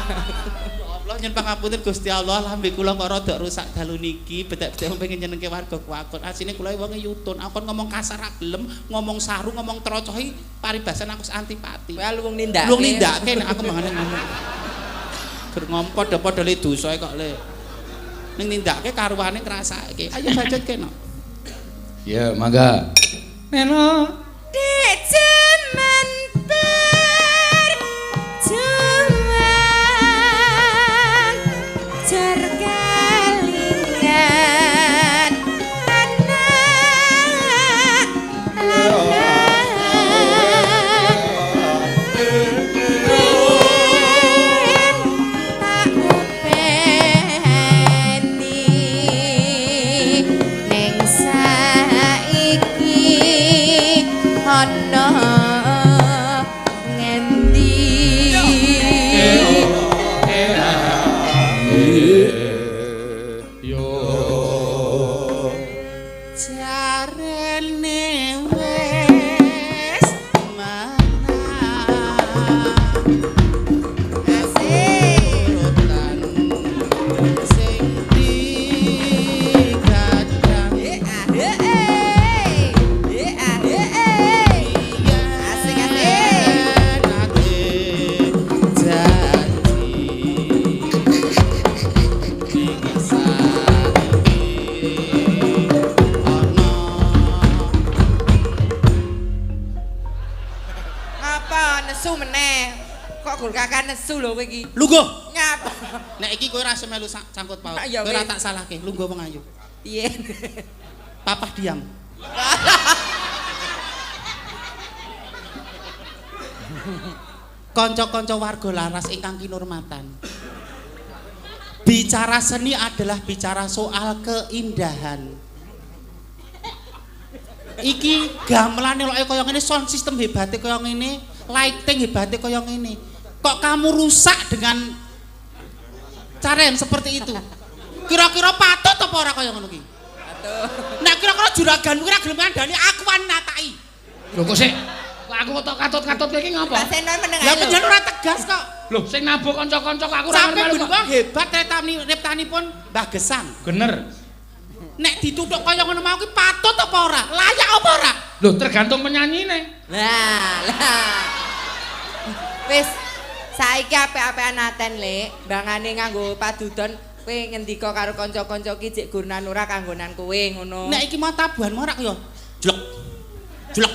Allah nyen pangapunten Gusti Allah, lambe kula kok rada rusak dalu niki, bedhek-bedhek pengen nyenengke warga kuwakon. Asine kula wonge yutun, aku ngomong kasar ra gelem, ngomong saru, ngomong trocohi, paribasan aku antipati. Kowe luwung nindakake. Luwung nindakake nek aku mangane ngomong. Ger ngomong padha-padha le dosae kok le. Ning nindakake karuane ngrasake. Ayo bacot kene. Ya, mangga. Neno. Dek jaman berjuang jar kelingan anak lanang ben tak openi ning saiki ana ngendi. Yo. Jarene wis menang. Asik. Urutan sing digadang. Eh, ah, eh, eh. Eh, ah, eh, eh. Asik, asik. Nate janji ning saiki ana. Apa nesu meneh? Kok gur kakak nesu lho kowe iki? Lungguh. Ngapa? Nek iki kowe ora semelu sangkut paut. Ah, ya Kowe ora wis. tak salahke. Lungguh wong ayu. Piye? Papah diam. Kanca-kanca warga laras ingkang kinurmatan. Bicara seni adalah bicara soal keindahan. Iki gamelane loke kaya ngene, sound system hebate kaya ngene, lighting hebate kaya ngene. Kok kamu rusak dengan cara yang seperti itu? Kira-kira patut apa ora kaya ngono ki? Nek kira-kira juraganmu ki ora gelem ngandani aku wani nataki. Lho kok sik kok aku tok katut-katut kowe iki ngapa? Pak Seno meneng Lah ae lho. panjenengan ora tegas kok. Lho sing nabuh kanca-kanca kok aku ora Sampai melu kok. punika hebat reptanipun Mbah Gesang. Gener. Nek dituthuk kaya ngono mau ki patut apa ora? Layak apa ora? Lho tergantung penyanyine. Lah, lah. Wis saiki apik-apikan aten, Lek. Bangane nganggo padudon kowe ngendika karo kanca-kanca ki jek gurnan ora kanggonan kowe ngono. Nek iki mau tabuhan ora kaya jlek. Jlek.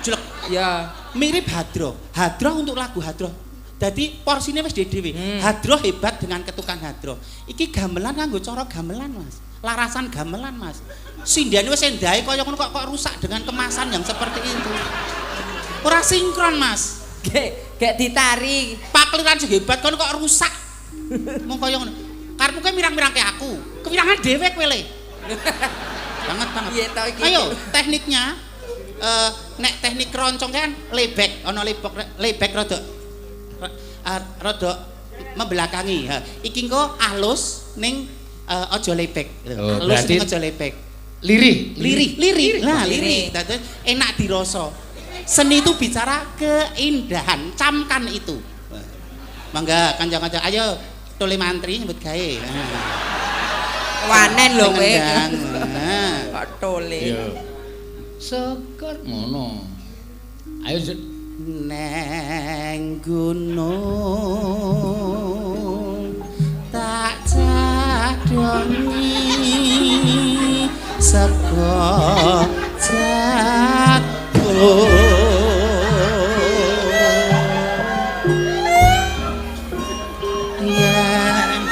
Jlek. Ya. Mirip hadroh. Hadroh untuk lagu hadroh. Dadi porsine wis dhewe. Hadroh hebat dengan ketukan hadroh. Iki gamelan nganggo cara gamelan, Mas. Larasan gamelan, Mas. Sindhane wis endahe kaya ngono kok rusak dengan kemasan yang seperti itu. Ora sinkron, Mas. Gek gek ditari. Pakliran sing hebat kono kok rusak. Mung kaya ngono. Karepmu kowe mirang-mirangke aku. Kewirangan dhewe kowe le. Banget banget. Piye to iki? Ayo, tekniknya nek teknik keroncong kan lebek, ana lebok lebek rada rada membelakangi. Ha, iki engko alus ning aja lebek. Oh, Alus berarti ning aja lebek. Lirih, Lirih, lirih. Lah, Lirih. lirih. Dados enak dirasa. Seni itu bicara keindahan, camkan itu. Mangga kanca-kanca, ayo tole mantri nyebut gawe. Nah. Wanen lho kowe. Ngendang. Nah. Kok tole. Iya. Seger ngono. Ayo Neng gunung tak cadongi sego jagung yen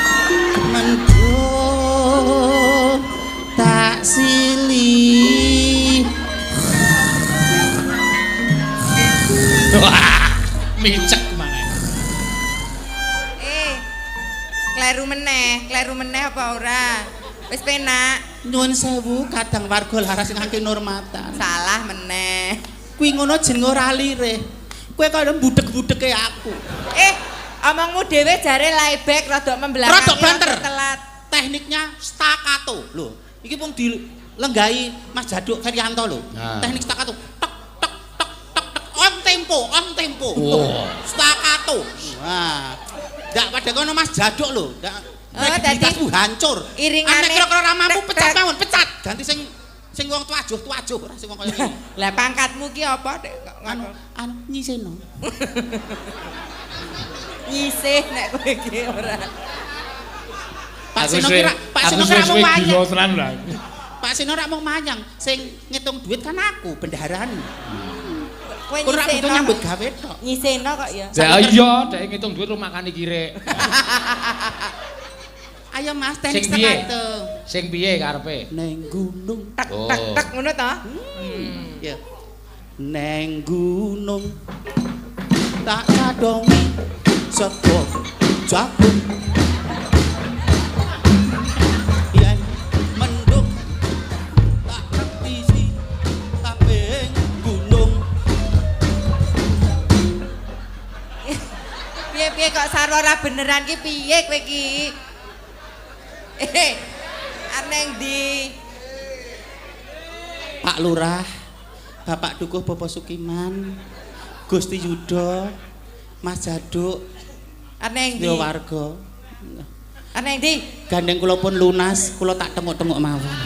mendung tak silih. Wah, micek maneh. Eh. Kleru meneh apa ora? Wis penak, Nyuwun sewu kadang warga laras ingkang kinurmatan. salah meneh. Kuwi ngono jenenge ora lirih. Kowe kaya budeg-budege aku. Eh, omongmu dhewe jare layback rada membelakangi. Rada banter. Telat. Tekniknya staccato. Lho, iki pun dilenggahi Mas Jaduk Feryanto lho. Nah. Teknik staccato. Tek tek tek tek tek on tempo, on tempo. Wah. Staccato. Wah. Ndak pada kono Mas Jaduk lho. Ndak Oh, dadi kredibilitasmu hancur. iringane Nek kira-kira ora mampu tek, pecat tek. mawon, pecat. Ganti sing sing wong tuajuh-tuajuh ora sing wong kaya ngene. Lah pangkatmu ki apa Dek? Kok Anu anu nyiseno. nyisih nek kowe ki ora. Pak Seno kira Pak Seno kira mung wayang. tenan lah. Pak Seno ora mung mayang, sing ngitung duit kan aku, bendaharane. Kowe Ora butuh nyiseno. nyambut gawe tok. Nyiseno kok ya. Ya iya, dhek ngitung duit lu makani kirek. Ayo Mas, Sing teknik piye? staccato. Sing piye karepe? Neng gunung. Tek Oh. tek tek ngono to? Ya. Neng gunung tak kadongi sego jagung. Yen mendung tak ketisi kaping gunung. Piye-piye kok sarwa ora beneran ki piye kowe ki? Eh, arep nang ndi? Pak Lurah, Bapak Dukuh Bapak Sukiman, Gusti Yudo, Mas Jaduk, Arep nang ndi? sedaya warga. Arep nang ndi? Gandeng kula pun lunas, kula tak tengok-tengok mawon.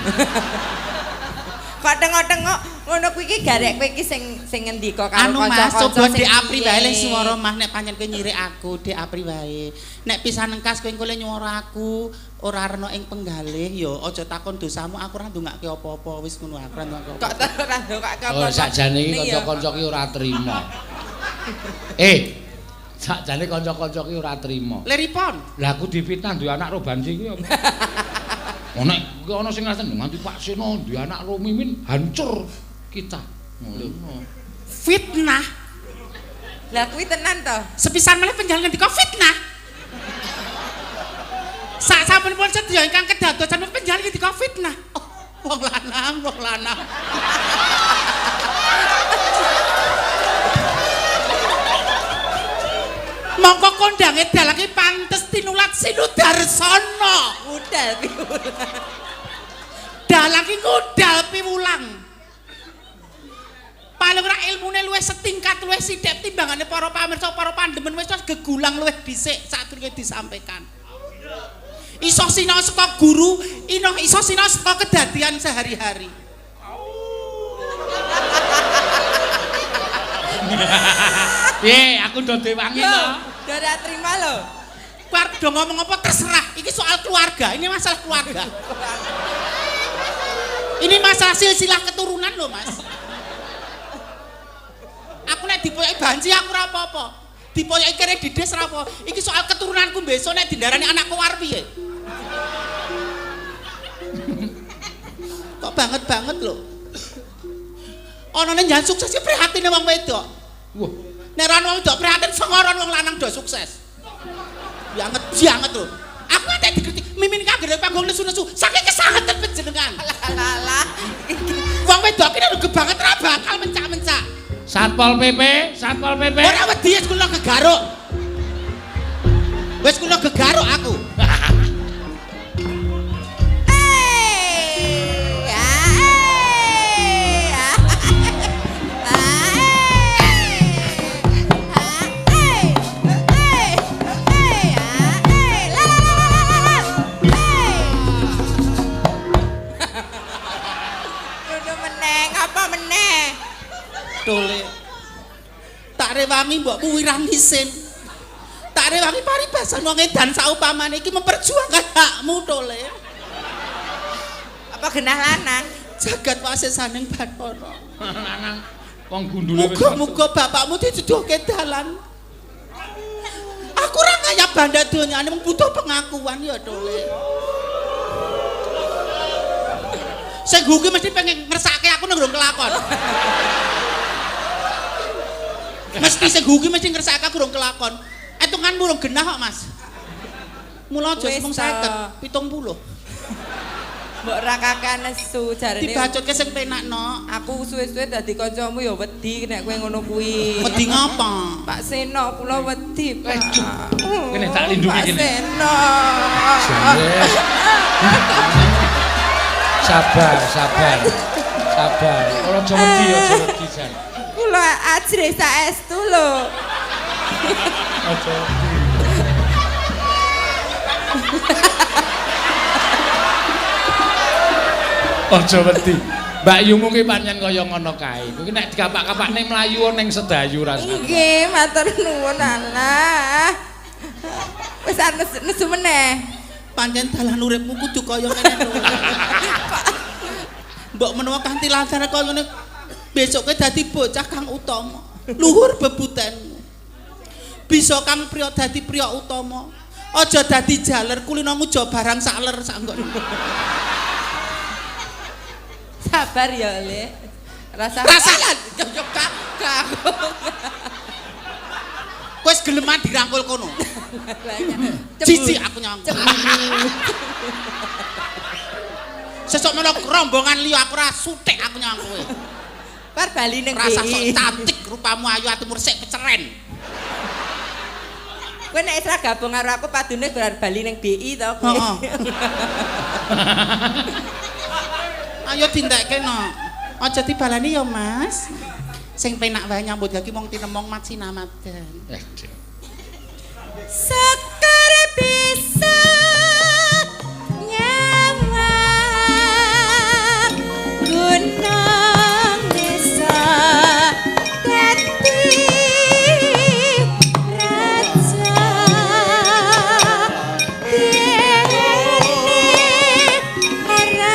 Kok tengok-tengok ngono kuwi ki garek kowe ki sing sing ngendika karo Anu Mas, kanca-kanca coba sing Dik Apri piye. wae le swara Mas nek pancen kowe nyirik aku, Dik Apri wae. Nek pisan engkas kowe engko le nyuwara aku, ora rena ing penggalih ya aja takon dosamu, aku ora ndongake apa-apa, wis ngono aku ora ndongake Kok apa-apa. ora ndongake Oh, apa-apa. sakjane iki Ning ya. kanca-kanca ki ora trima. Sakjane kanca-kanca ki ora trima. Leripon. Lah aku difitnah duwe anak ro banci kuwi apa? Oh, nek kuwi ana sing ngaten nganti Pak Seno duwe anak ro Mimin hancur kita. Ngono. Fitnah. Lah kuwi tenan to? Sepisan malih panjenengan ngendika fitnah. Sak sampunipun sedaya ingkang kedadosan panjenengan ngendika fitnah. Oh, wong lanang, wong lanang. Mongko kondange dalang iki pantes tinulat Sinudarsana. Udal piwulang. Dalang iki ngudal piwulang. Paling ora ilmune luwih setingkat, luwih sithik timbangane para pamirsa, para pandemen wis gegulang luwih dhisik sadurunge disampaikan. Iso sinau saka guru, iso sinau saka kedadian sehari-hari. Piye, aku do dewangi Yo, to. do ora trima lho. Kowe arep do ngomong apa terserah. Iki soal keluarga, ini masalah keluarga. Ini masalah silsilah keturunan loh, Mas. Aku nek dipoyoki banci aku ora apa-apa. Dipoyoki kere dides ora apa. Iki soal keturunanku besok nek dindarani anakku arep piye? Kok banget-banget lho. Onone njan sukses ki prihatine wong wedok. Wah, Nek ora wong wedok prihatin sengoron wong lanang do sukses. Banget banget lho. Aku nganti dikritik Mimin kagere panggung nesu-nesu saking kesangeten panjenengan. Lah lah lah. Wong wedok ki nek banget ora bakal mencak-mencak. Satpol PP, Satpol PP. Ora wedi wis kula gegaruk. Wis kula gegaruk aku. Eh, ah, eh, ah, ah, eh, eh, eh, ah, eh, la, la, la, la, la, la, eh. Ngono meneh, ngapa meneh? Dole. Tak rewangi mbokmu wirang isin. Tak rewangi paribasan wong edan saupamane iki memperjuangkan hakmu Dole. Apa genah lanang? Jagat wasesaning Bathara. Lanang wong gundule wis. Muga-muga bapakmu dijuduhke dalan. Aku ora kaya banda donyane mung butuh pengakuan ya Dole. Sing gugi mesti pengen ngersake aku nang nggon kelakon. Mesti sing gugi mesti ngersake aku rong kelakon. Etunganmu rong genah kok, Mas. Mula aja Wis mung to. 50, 70. Mbok ra kakean nesu jarene. Dibacutke sing penak no. Aku suwe-suwe dadi kancamu ya wedi nek kowe ngono kuwi. Wedi ngapa? Pak Seno kula wedi, Pak. Kene tak lindungi Pak kene. Seno. Yes. Sabar, sabar. Sabar. Ora aja wedi, aja wedi jan. Kula ajrih saestu lho. Aja wedi. Aja wedi. Mbak Yumu ki pancen kaya ngono kae. Kuwi nek dikapak-kapakne mlayu ning sedayu rasane. Nggih, matur nuwun Allah. Wis arep nesu meneh. Pancen dalan uripmu kudu kaya ngene lho. Mbok menawa kanthi lancar kaya ngene besoke dadi bocah kang utama, luhur bebutenmu. Bisa kang priya dadi priya utama. Aja dadi jaler kulino ngujo barang sak ler sak nggon. Sabar ya, Le. Rasa Rasa kak. Kowe wis geleman dirangkul kono. Jijik aku nyangkul. Sesuk melo rombongan liya aku ora suthik aku nyang kowe. Bar bali ning Rasa sok cantik rupamu ayu atimu resik peceren. Kowe nek wis ra gabung karo aku padune bar bali ning BI to kowe. Heeh. Ayo dintekke no. Aja dibalani ya, Mas. Sing penak wae nyambut gawe wong tinemong macinamadan. Sekar bisa nyawang gunung desa dadi raja dene ora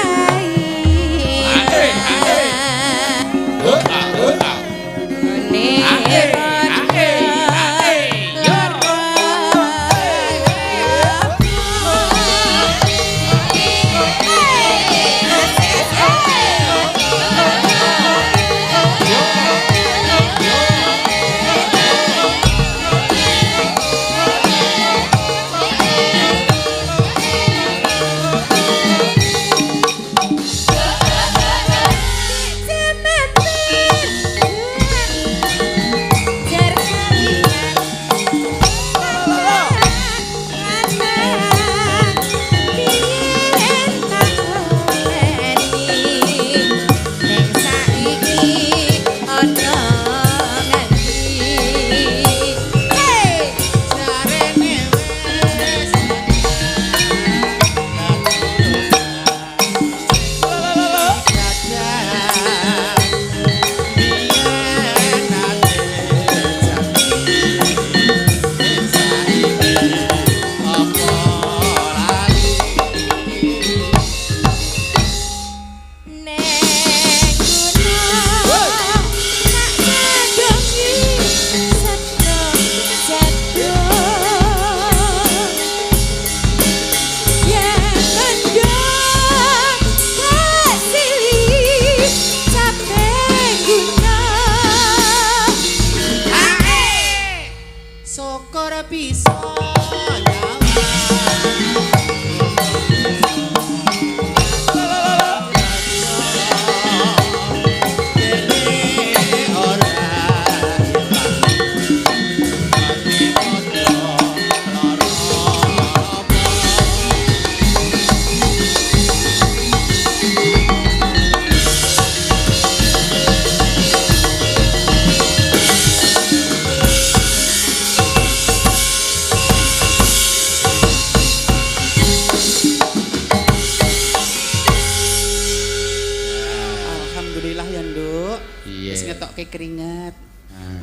Keringet.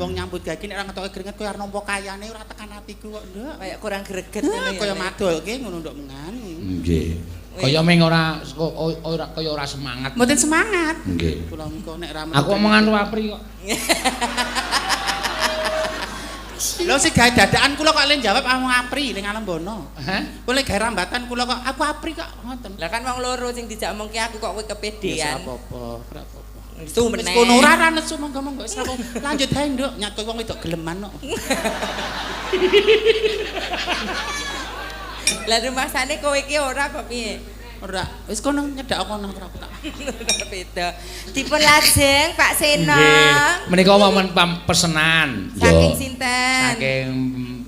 Wong nyambut gawe nek ora ngetoke keringet kowe arep nampa kayane ora tekan atiku kok, Nduk. Kayak kurang greget ngono ya. Kaya madolke ngono nduk mengan. Nggih. Kaya meng ora ora kaya ora semangat. Mboten semangat. Nggih. Kula engko nek ra aku omongan karo Apri kok. Lho sing gawe dadakan kula kok le jawab amung Apri ning Alembono. Hah? Kula gawe rambatan kula kok aku Apri kok ngoten. Lah kan wong loro sing dijak omongke aku kok kowe kepedean. Ya ora apa-apa, ora apa-apa. Nesu meneh. Wis kono ora nesu monggo-monggo wis aku lanjut ae Nduk, nyat kowe wong wedok geleman kok. Lah rumasane kowe iki ora apa piye? Ora, wis kono nyedak kono ora tak. Beda. Dipun lajeng Pak Seno. Nggih. Menika wonten pesenan. Saking sinten? Saking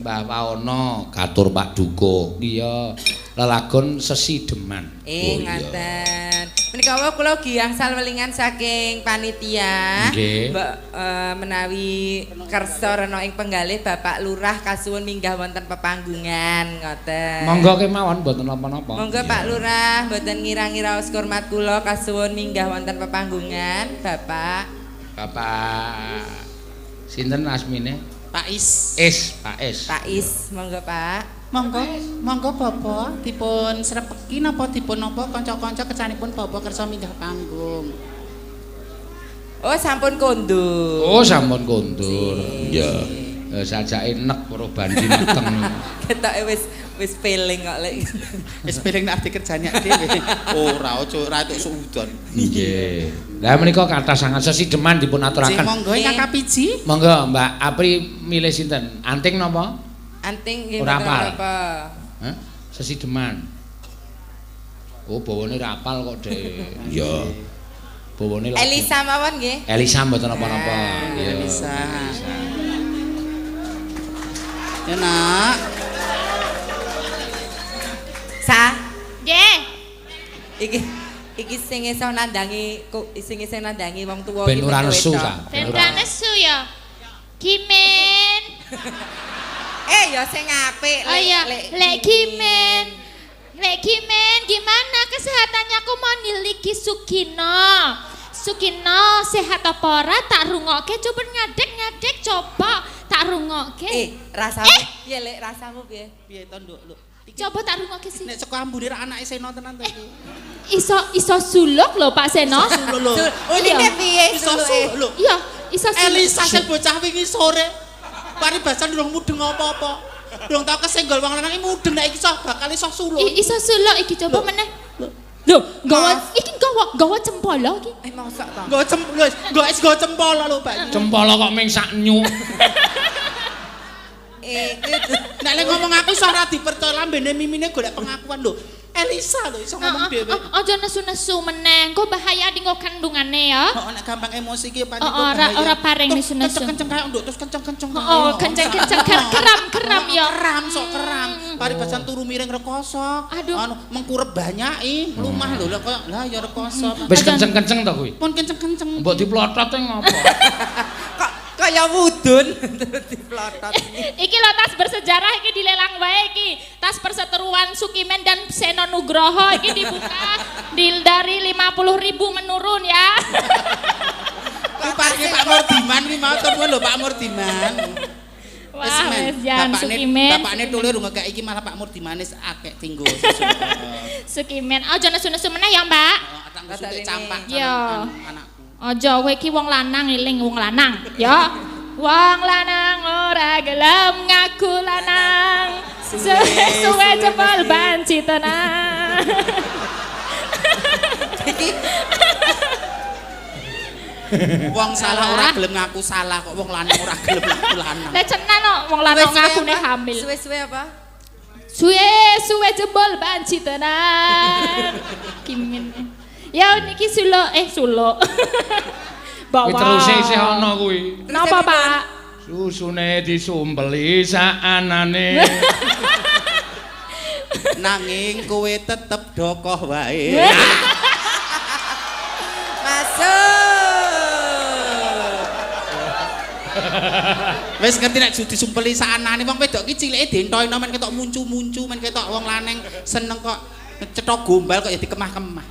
Mbah Waono katur Pak Duko. Iya, lelagon sesideman. Ngaten. Menika wau kula ugi angsal welingan saking panitia. Nggih. Menawi kersa rena ing penggalih Bapak Lurah kasuwun minggah wonten pepanggungan ngoten. Monggo kemawon mboten napa-napa. Monggo Pak Lurah mboten ngira-ngira hormat kula kasuwun minggah wonten pepanggungan Bapak. Bapak sinten asmine? Pak Is. Is, Pak Is. Pak Is, monggo Pak. Monggo, monggo Bapak dipun srepeki napa dipun napa kanca-kanca kecanipun Bapak kersa minggah panggung. Oh, sampun kondur. Oh, sampun kondur. Iya. Sajake nek para banci meteng. Ketoke wis wis feeling kok lek. Wis piring nek dikerjane dhewe. Ora aja ora entuk suudon. Nggih. Lah menika kathah sangat sesideman dipun Sing aturaken. monggo ingkang kapiji. Monggo Mbak Apri milih sinten? Anting napa? Anting nggih Ora mboten apal. apa. Hah? Sesideman. Oh, bawane ra apal kok, Dek. Iya. Bawane lagi. Elisa mawon nggih. Elisa mboten napa-napa. Iya. Elisa. Ya nak. Sa, Nggih. iki iki sing iso nandangi sing iso nandangi wong tuwa Ben iki ora nesu wedok. sa. Ben ora nesu ya. Kimen. Eh ya sing apik. Oh iya, lek Kimen. Lek Kimen gimana kesehatannya aku mau niliki Sukino. Sukino sehat apa ora tak rungokke coba ngadeg-ngadeg coba tak rungokke. Eh, rasamu piye lek rasamu piye? Piye to nduk lho. Iki Coba tak rungokke sih. nek saka ambune ra anake Seno tenan to iki. Iso iso suluk lho Pak Seno. Lho lho. Unine piye Iso suluke? lho. Iya, iso suluk. Elisa sing bocah wingi sore. Paribasan durung mudeng apa-apa. Durung tau kesenggol wong lanang iki mudeng nek iki iso bakal iso suluk. Iso suluk iki coba meneh. Lho, nggawa iki nggawa nggawa cempolo iki. Eh mosok to. Nggo cem lho, nggo es nggo cempol lho, Pak. Cempolo kok ming sak nyuk. Eh, kuwi Nek lek ngomong aku iso ora dipercaya lambene mimine golek pengakuan lho. Elisa lho iso ngomong dhewe. Aja nesu-nesu meneh, engko bahaya dinggo kandungane ya. Heeh, nek gampang emosi iki pancen Oh, ora paring nesu-nesu. Kenceng-kenceng kae nduk terus kenceng-kenceng. kae. Oh, kenceng-kenceng keram-keram ya. Keram sok keram. Paribasan turu miring rekoso. Aduh. Anu mengkurep banyaki mlumah lho lah koyo lah ya rekoso. Wis kenceng-kenceng to kuwi. Pun kenceng-kenceng. Mbok diplotot e ngopo? kok kaya wudun terus diplotot. Iki lho tas bersejarah iki dilelang wae iki. Tas perseteruan Sukimen dan Seno Nugroho iki dibuka dari 50.000 menurun ya. Kuwi parke Pak Murdiman kuwi mau nuwun lho Pak Murdiman. Wah, wis jan Sukimen. Bapakne tule rung ngekek iki malah Pak Murdiman wis akeh tinggo sesuk. Sukimen. Aja nesu-nesu meneh ya, Mbak. Heeh, tak suntik campak Iya. anakku. Aja kowe iki wong lanang eling wong lanang, ya. Wong lanang ora gelem ngaku lanang. Suwe-suwe jebol banci tenang. Iki Wong salah ora gelem ngaku salah kok wong lanang ora gelem ngaku lanang. Lah cenan kok wong lanang suwe-suwe ngakune apa? hamil. Suwe-suwe apa? Suwe-suwe jebol banci tenang. Kimin. Ya niki suluk suluk. Bawa. Kuwi teruse isih ana kuwi. Napa, Pak? Susune disumpeli saanane. Nanging kowe tetep dokoh wae. Masuk. Wis ngerti nek disumpeli saanane wong wedok ki cilike dientoyno men ketok muncu-muncu men ketok wong lanang seneng kok cethok gombal kok ya dikemah-kemah.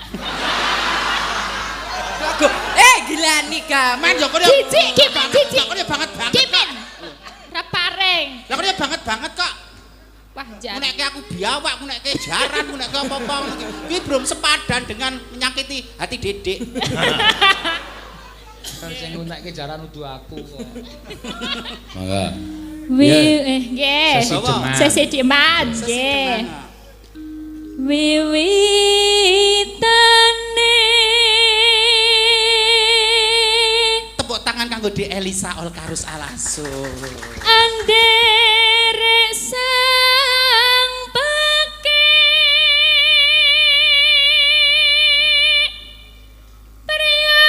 Gilani gaman. Man yo kono. Jijik, Kimin, jijik. Lah kono banget banget. Kimin. Ra paring. Lah kono banget banget kok. Wah, jan. Munekke aku biawak, munekke jaran, munekke apa-apa. Kuwi belum sepadan dengan menyakiti hati Dedek. Sing ngunekke jaran udu aku kok. Mangga. Wi nggih. Sesideman, nggih. Wiwitane tepuk tangan kanggo Dik Elisa Olkarus Alaso. Anderek sang peke pria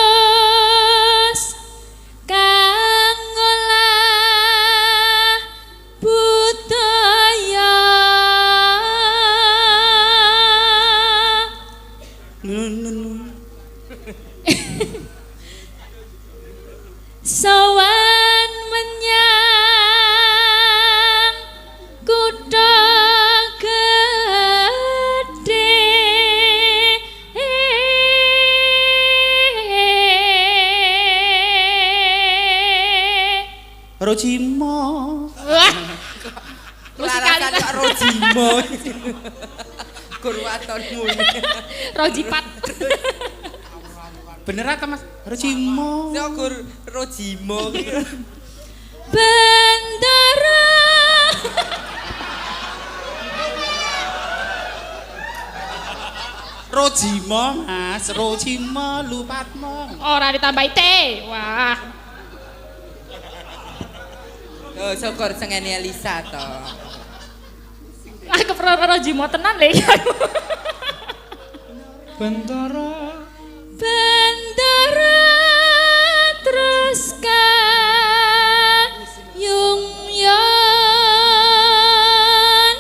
bagus kang ngolah budaya. Rojimo. Wah. Larasan Musikalitas kok Rojimo. Gur watonmu. Rojipat. Bener ta Mas? Rojimo. Yo gur Rojimo ki. Bendara. Rojimo Mas, Rojimo lupatmo. Ora ditambahi T. Wah. Oh, syukur sengene Elisa to. Aku pernah Rojimo tenan lho. Bentara Bendara terus kayung yon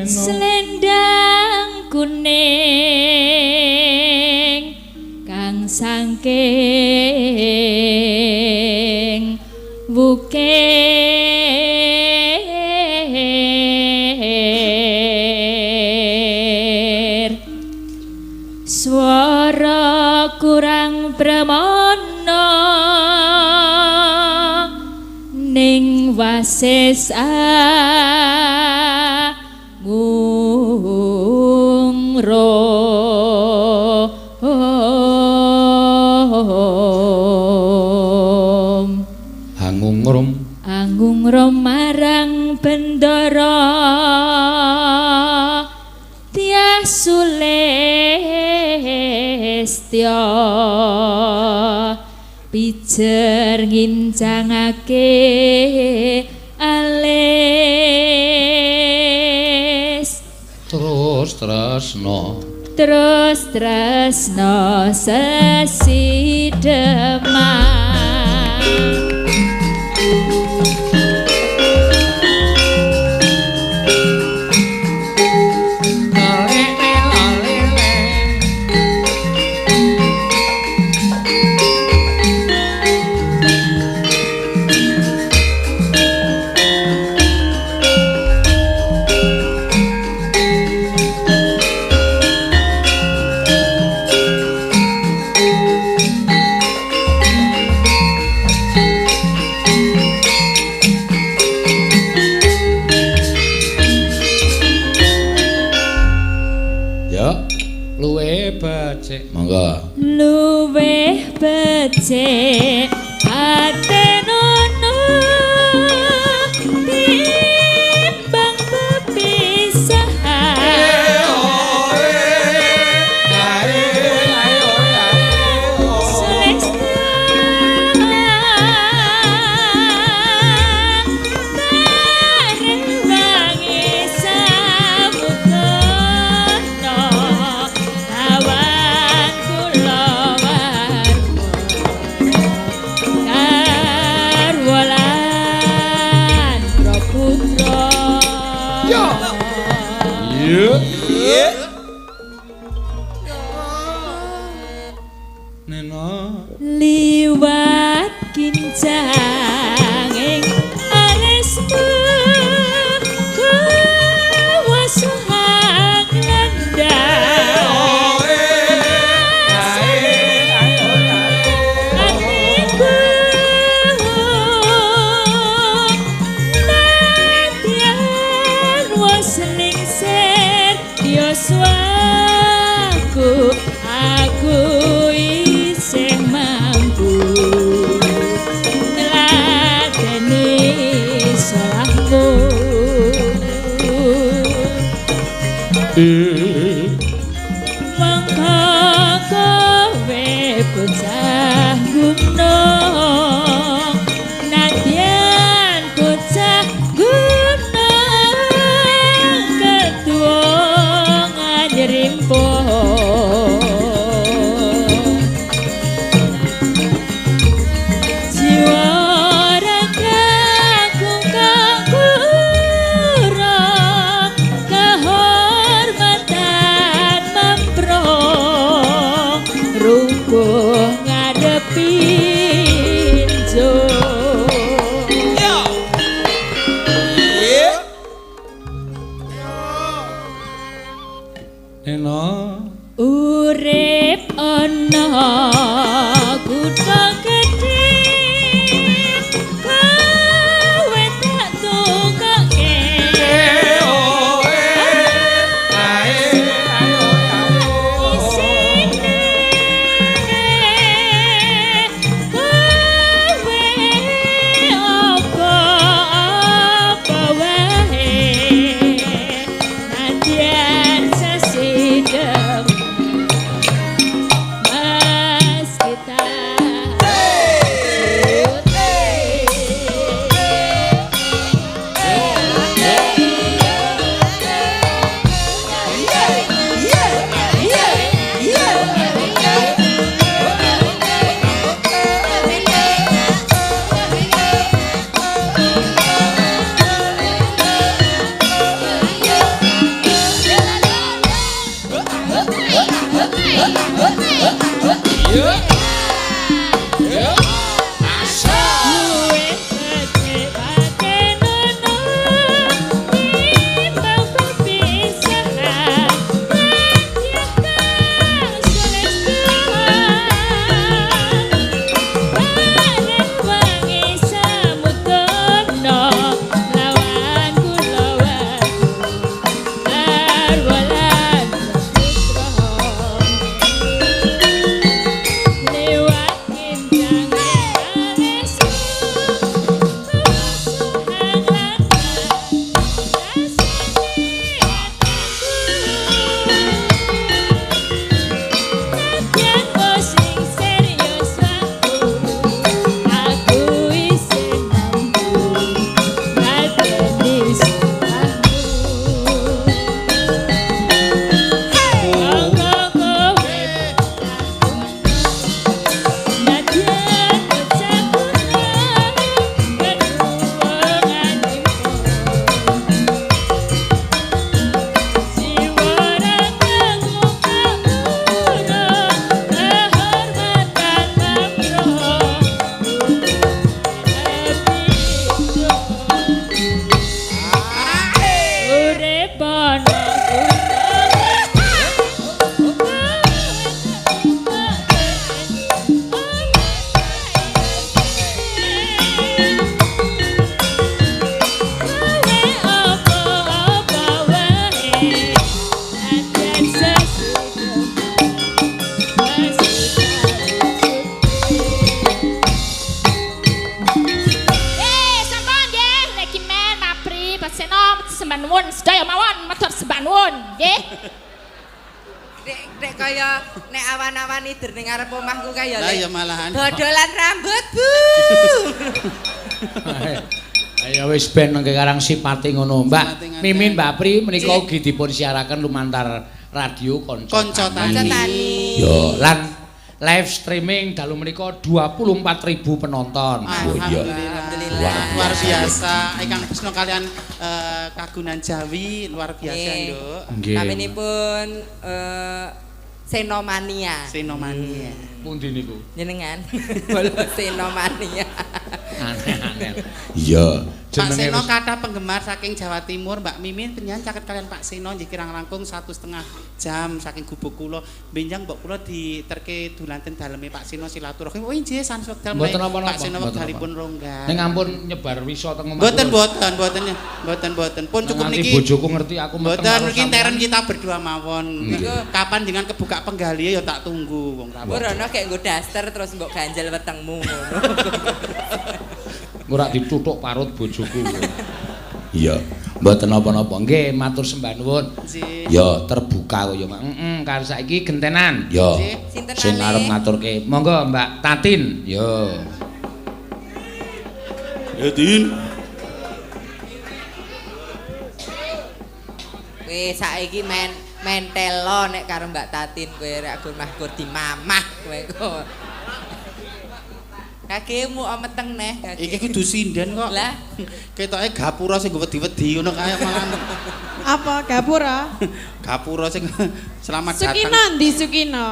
selendang kuning kang sangking wukir swara kurang pramana ning wasis angungrum Hangungrum angungrum marang bendara Tias Sulistya pijer ngincangake alis terus tresno terus tresno sesideman. Ya, luwe becik. Monggo. Luwih becik atenono timbang pepisahan. Iya. Nena Liwat kincang ing alismu kuwasuhang landang atiku nadyan wis lingsir yuswaku aku isih mampu ngladeni salahmu. Mongko kowe bocah gunung nadyan bocah gunung ketua nganyrimpo jiwa ragaku kang kurang kehormatan nuwun sedaya mawon, matur sembah nuwun, nggih. Nek nek kaya nek awan-awan ider ning ngarep omahku kaya Lah ya malahan. Dodolan rambut, Bu. Ayo wis ben nengke karang sipate ngono, Mbak. Mimin, Mbak Pri menika ugi dipun siaraken lumantar radio Kanca Tani. Yo, lan live streaming dalu menika 24.000 penonton. Alhamdulillah. Luar biasa. Ingkang tresna kalian kagunan Jawi luar biasa, Nduk. Kaminipun Senomania. Senomania. Pundi niku? Jenengan. Bolo Senomania. Aneh-aneh. Iya. Pak Seno kathah penggemar saking Jawa Timur, Mbak Mimin penyanyi caket kalian Pak Seno nggih kirang langkung 1,5 jam saking gubuk kula. Benjang mbok kula diterke dolan ten daleme Pak Seno silaturahim. Oh nggih sanes wekdal Pak Seno wekdalipun rongga. Ning ampun nyebar wisa teng omah. Mboten mboten mboten mboten mboten. Pun cukup niki. Bojoku ngerti aku meteng. Mboten niki teren kita berdua mawon. Kapan jenengan kebuka penggalihe ya tak tunggu wong ra. Ora ono gek nggo daster terus mbok ganjel wetengmu ngono. Ora dituthuk parut bojoku. Iya, mboten napa-napa. Nggih, matur sembah nuwun. Ya, terbuka kaya heeh, karo saiki gentenan. Ya. Sing arep ngaturke. Monggo Mbak Tatin. Ya. Ya, Tin. Wis saiki mentelo nek karo Mbak Tatin kowe rek gur mahkur dimamah kowe kok. Kakemu meteng neh. Iki kudu sinden kok. Lah, ketoke gapura sing wedi-wedi ngono kae malah. Apa gapura? Gapura sing selamat datang. Sukino ndi Sukino?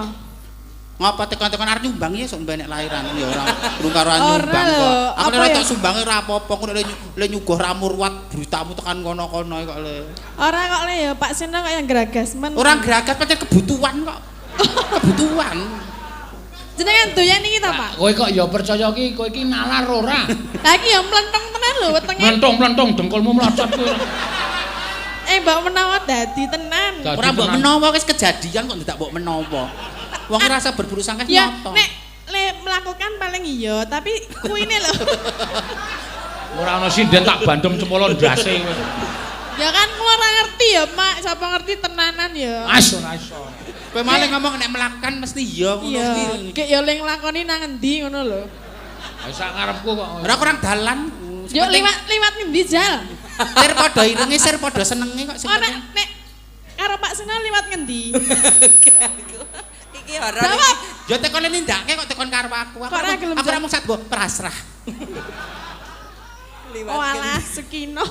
Ngapa tekan-tekan arep nyumbang ya sok mbek nek lahiran ya ora urung karo nyumbang kok. Aku nek tak sumbange ora apa-apa, aku nek le nyuguh ramurwat beritamu tekan kono-kono kok le. Ora kok le ya Pak Seno kok yang gragas men. Ora gragas pancen kebutuhan kok. Kebutuhan. Jenengan doyan iki ta, Pak? Kowe kok ya percaya ki kowe iki nalar ora? Lah iki ya mlenthong tenan lho wetenge. Mlenthong-mlenthong dengkulmu mlocot kowe. Mbok menawa dadi tenan. Ora mbok menawa wis kejadian kok ndak mbok menawa. Wong ora berburu sangka nyoto. Ya nek le melakukan paling iya, tapi kuine lho. Ora ana sinden tak bandem cempolo ndase kowe. Ya kan kula ora ngerti ya, Mak. Sapa ngerti tenanan ya. As ora iso. Kowe malah ngomong nek melakukan mesti iya ngono kuwi. Iya, gek ya le nglakoni nang endi ngono lho. Ha sak karepku kok. Ora kurang dalan. Yo liwat ngendi jal? Sir padha irenge, sir padha senenge kok sing. Oh nek nek karo Pak Seno liwat ngendi? Iki horor. Jawab. Ya tekone nindakake kok tekon karo aku. Aku ora mung sak nggo prasrah. Oh alah Sukino.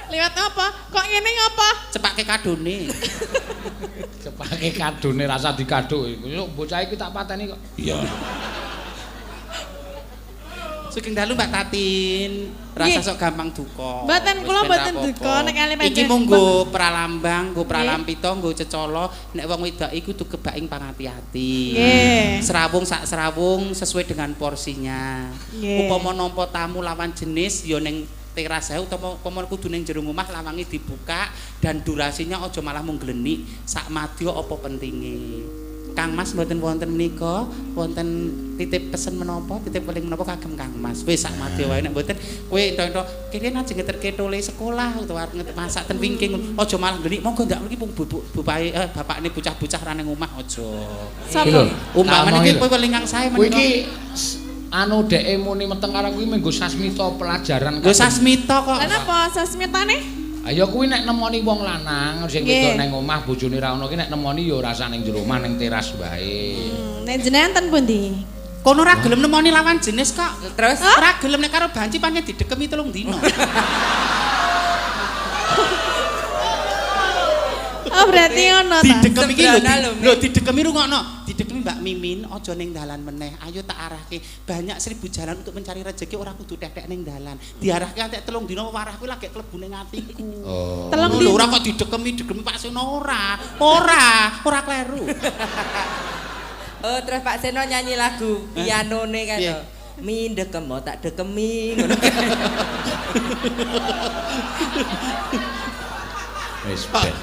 Liwat apa? Kok ngene ngapa? Cepake kadone. Cepake kadone rasa dikado iku. Yo bocah iki tak pateni kok. Iya. Sugeng dalu Mbak Tatin. Rasa sok gampang duka. Mboten kula mboten duka nek kali panjenengan. Iki mung nggo pralambang, nggo pralampita, nggo cecala nek wong wedok iku kudu kebak ing pangati-ati. Serawung sak serawung sesuai dengan porsinya. Upama nampa tamu lawan jenis ya ning teras ae utawa upama kudu ning jero omah lawange dibuka dan durasinya aja malah mung glenik sak madya apa pentinge. Kang Mas mboten wonten menika, wonten titip pesen menapa, titip weling menapa kagem Kang Mas. Wis sak madya wae nek mboten kowe ento-ento kene ajeng ngeterke tole sekolah utawa arep masak ten wingking aja malah glenik monggo ndak mriki pung bupahe bapakne bocah-bocah ra ning omah aja. Sapa? Umpamane iki kowe weling kang sae menika. Kowe iki anu dheke muni meteng karo kuwi menggo sasmita pelajaran. Nggo sasmita kok. Lah napa sasmitane? Ayo kuwi nek nemoni wong lanang sing wedok nang omah bojone ra ono ki nek nemoni ya ora usah ning jero omah ning teras wae. Nek jenengan ten pundi? Kono ora gelem nemoni lawan jenis kok. Terus ora gelem nek karo banci pancen didekemi 3 dina. Oh berarti ngono ta. Didekemi iki lho, lho didekemi rungokno. Didekemi Mbak Mimin aja ning dalan meneh. Ayo tak arahke. Banyak 1000 jalan untuk mencari rezeki ora kudu tetek ning dalan. Diarahke antek 3 dina warah kuwi lagi klebu ning atiku. Oh. 3 dina ora kok didekemi, didekemi Pak Seno ora. Ora, ora kleru. Oh, terus Pak Seno nyanyi lagu pianone kan to. Mi dekem tak dekemi ngono.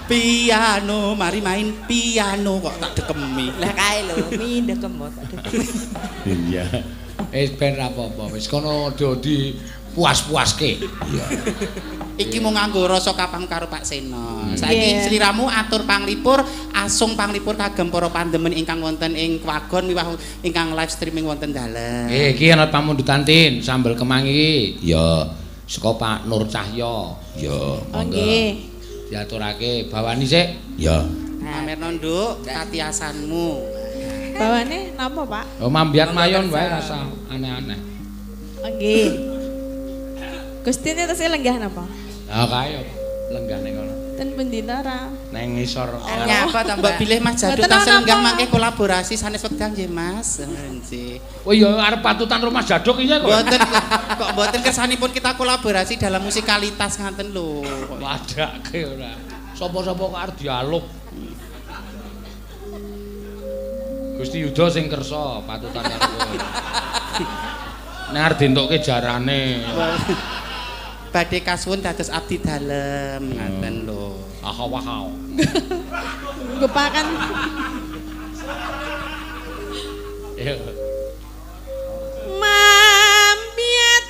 Piano, mari main piano kok tak dekemi. Lah kae lho, mi dekem tak dekemi. Iya. Wis ben ra apa-apa. Wis kono do dipuas-puaske. Iya. Iki mung nganggo rasa kapang karo Pak Seno. Saiki Nggih. sliramu atur panglipur, asung panglipur kagem para pandemen ingkang wonten ing Kwagon miwah ingkang live streaming wonten dalem. Iki ana pamundutan Tin, sambel kemangi iki. Ya, saka Pak Nur Cahya. Ya, Oh monggo. nggih. Diaturake bawani sik. Ya. Pamerno Nduk, katiasanmu. Bawane napa, Pak? Oh, mambiat mayon wae rasa aneh-aneh. Oh nggih. Gustine tesih lenggah napa? Ah kae lenggah ning kono. Ten pundi ta ora? Neng ngisor. Nyapa to, Mbak Mbak? bilih Mas Jaduk Mboten tasih lenggah napa. mangke kolaborasi sanes wekdal nggih Mas. Nggih. Oh iya arep patutan rumah Jaduk iya kok. Mboten kok mboten kersanipun kita kolaborasi dalam musikalitas ngaten lho. Wadake ora. Sapa-sapa kok arep dialog. Gusti Yuda sing kersa patutan karo kowe. Nek arep dientukke jarane. Badhe kasuwun dados abdi dalem ngaten lho. Ahau-ahau. Nggo pakan. Iya. Mambiat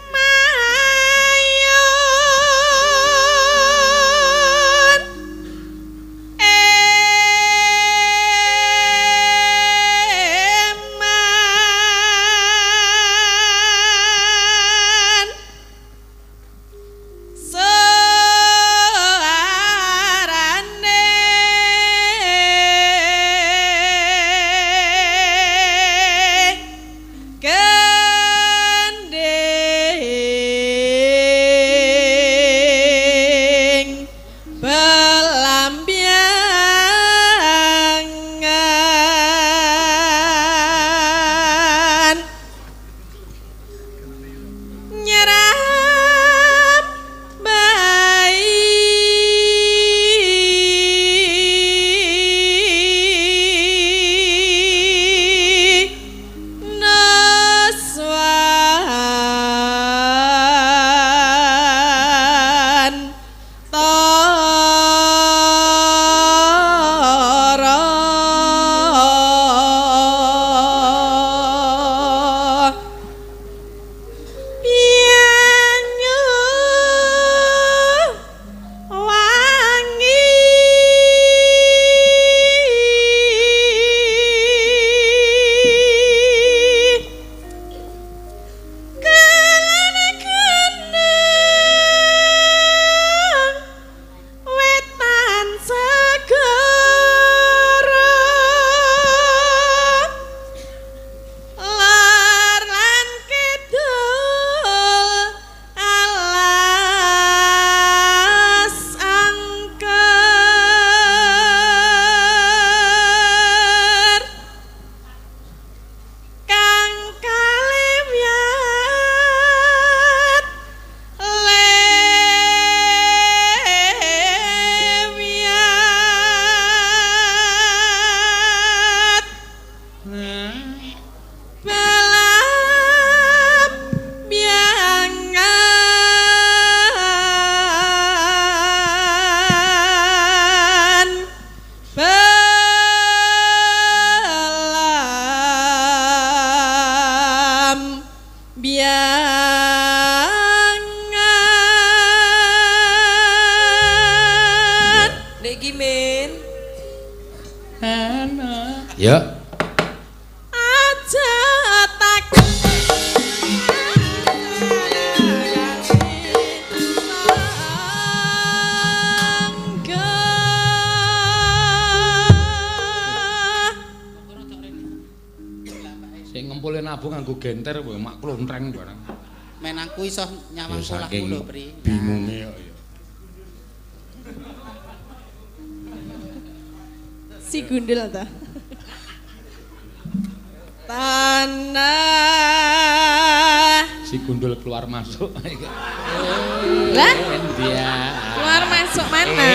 mayon eman suarane gending belambiangan nyerap bayi naswan tara Pianyu wangi Kelana kenang wetan segara Lar lan kidul alas angker kang kaliwyat lewyat Balap biangan Belam biangan Nek Kimin. Ya. Aja tak Sing ngempule nabung nganggo genter kowe mak klontreng barang. Men aku iso nyawang Ya polahmu saking lho, Pri. bingunge kok ya. Si gundul ta. Tanah. Si gundul keluar masuk. Lah, India. keluar masuk mana?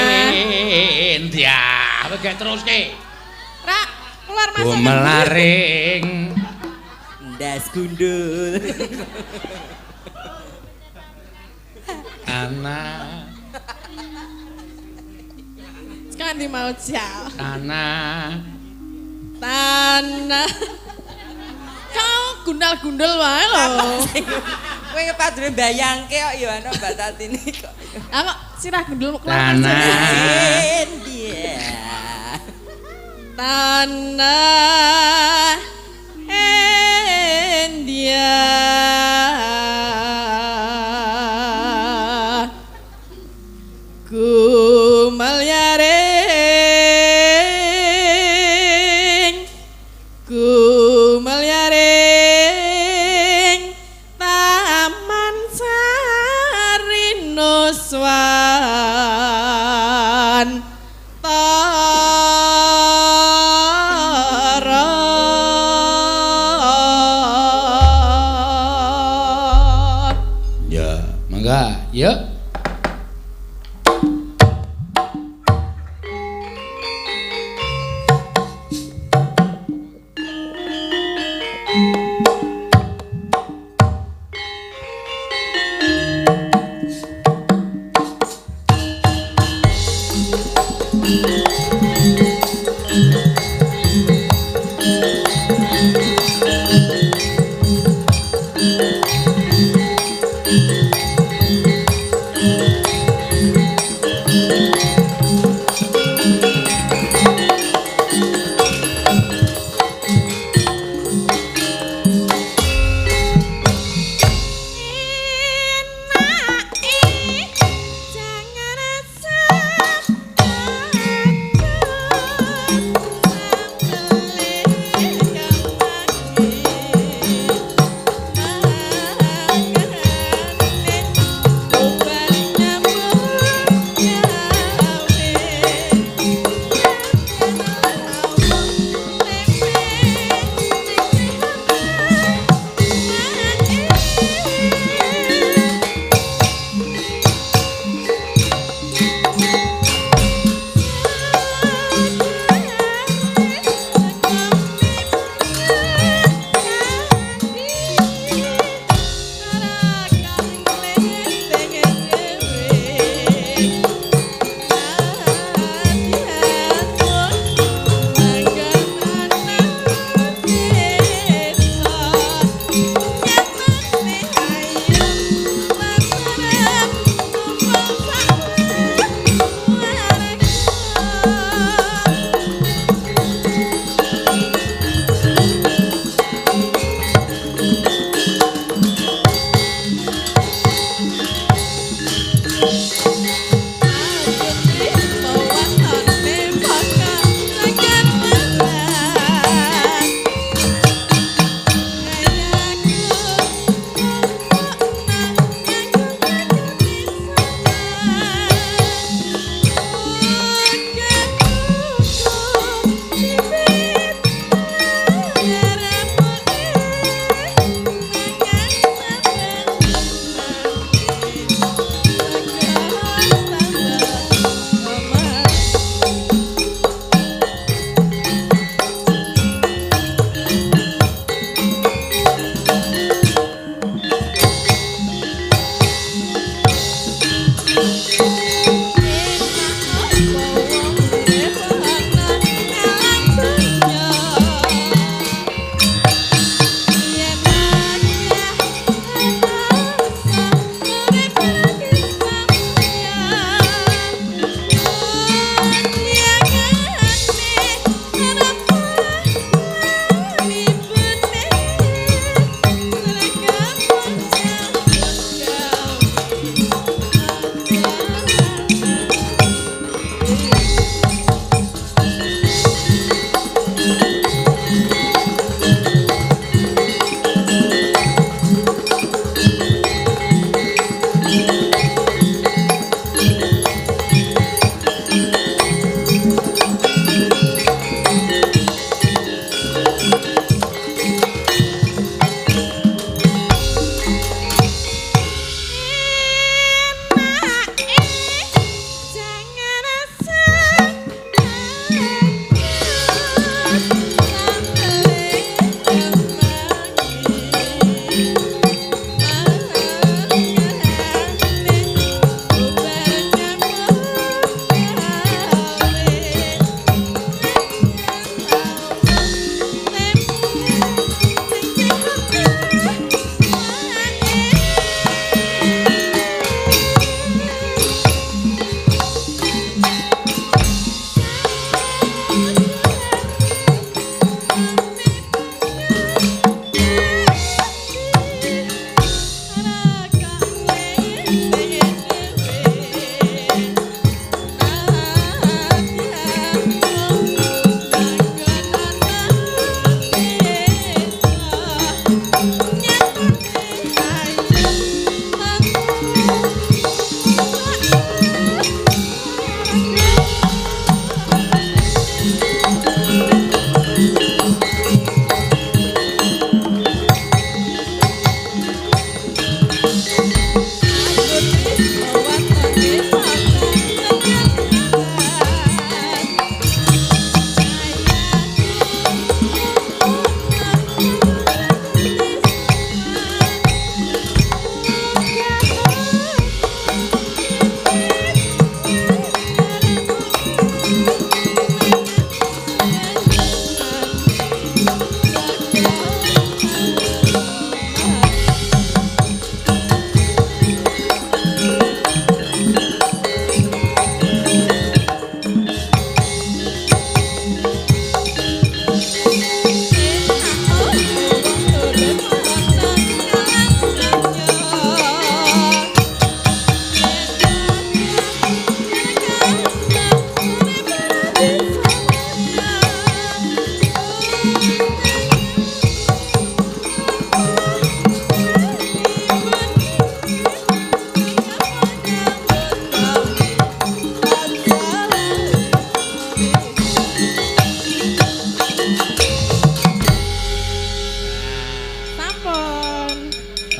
India. Apa gak teruske? Ra, keluar masuk. Gumelaring. Ndas gundul. Tanah, Sekarang di mau jauh. tanah. Tanah. Kau gundal-gundul wae lho. Kowe kepadune mbayangke kok ya ana Mbak Tatini kok. Lah kok sirah gundul Tanah. India. Tanah India. Kumalyaring, kumalyaring Taman Sari Nuswan Tara. Ya, mangga. Yuk.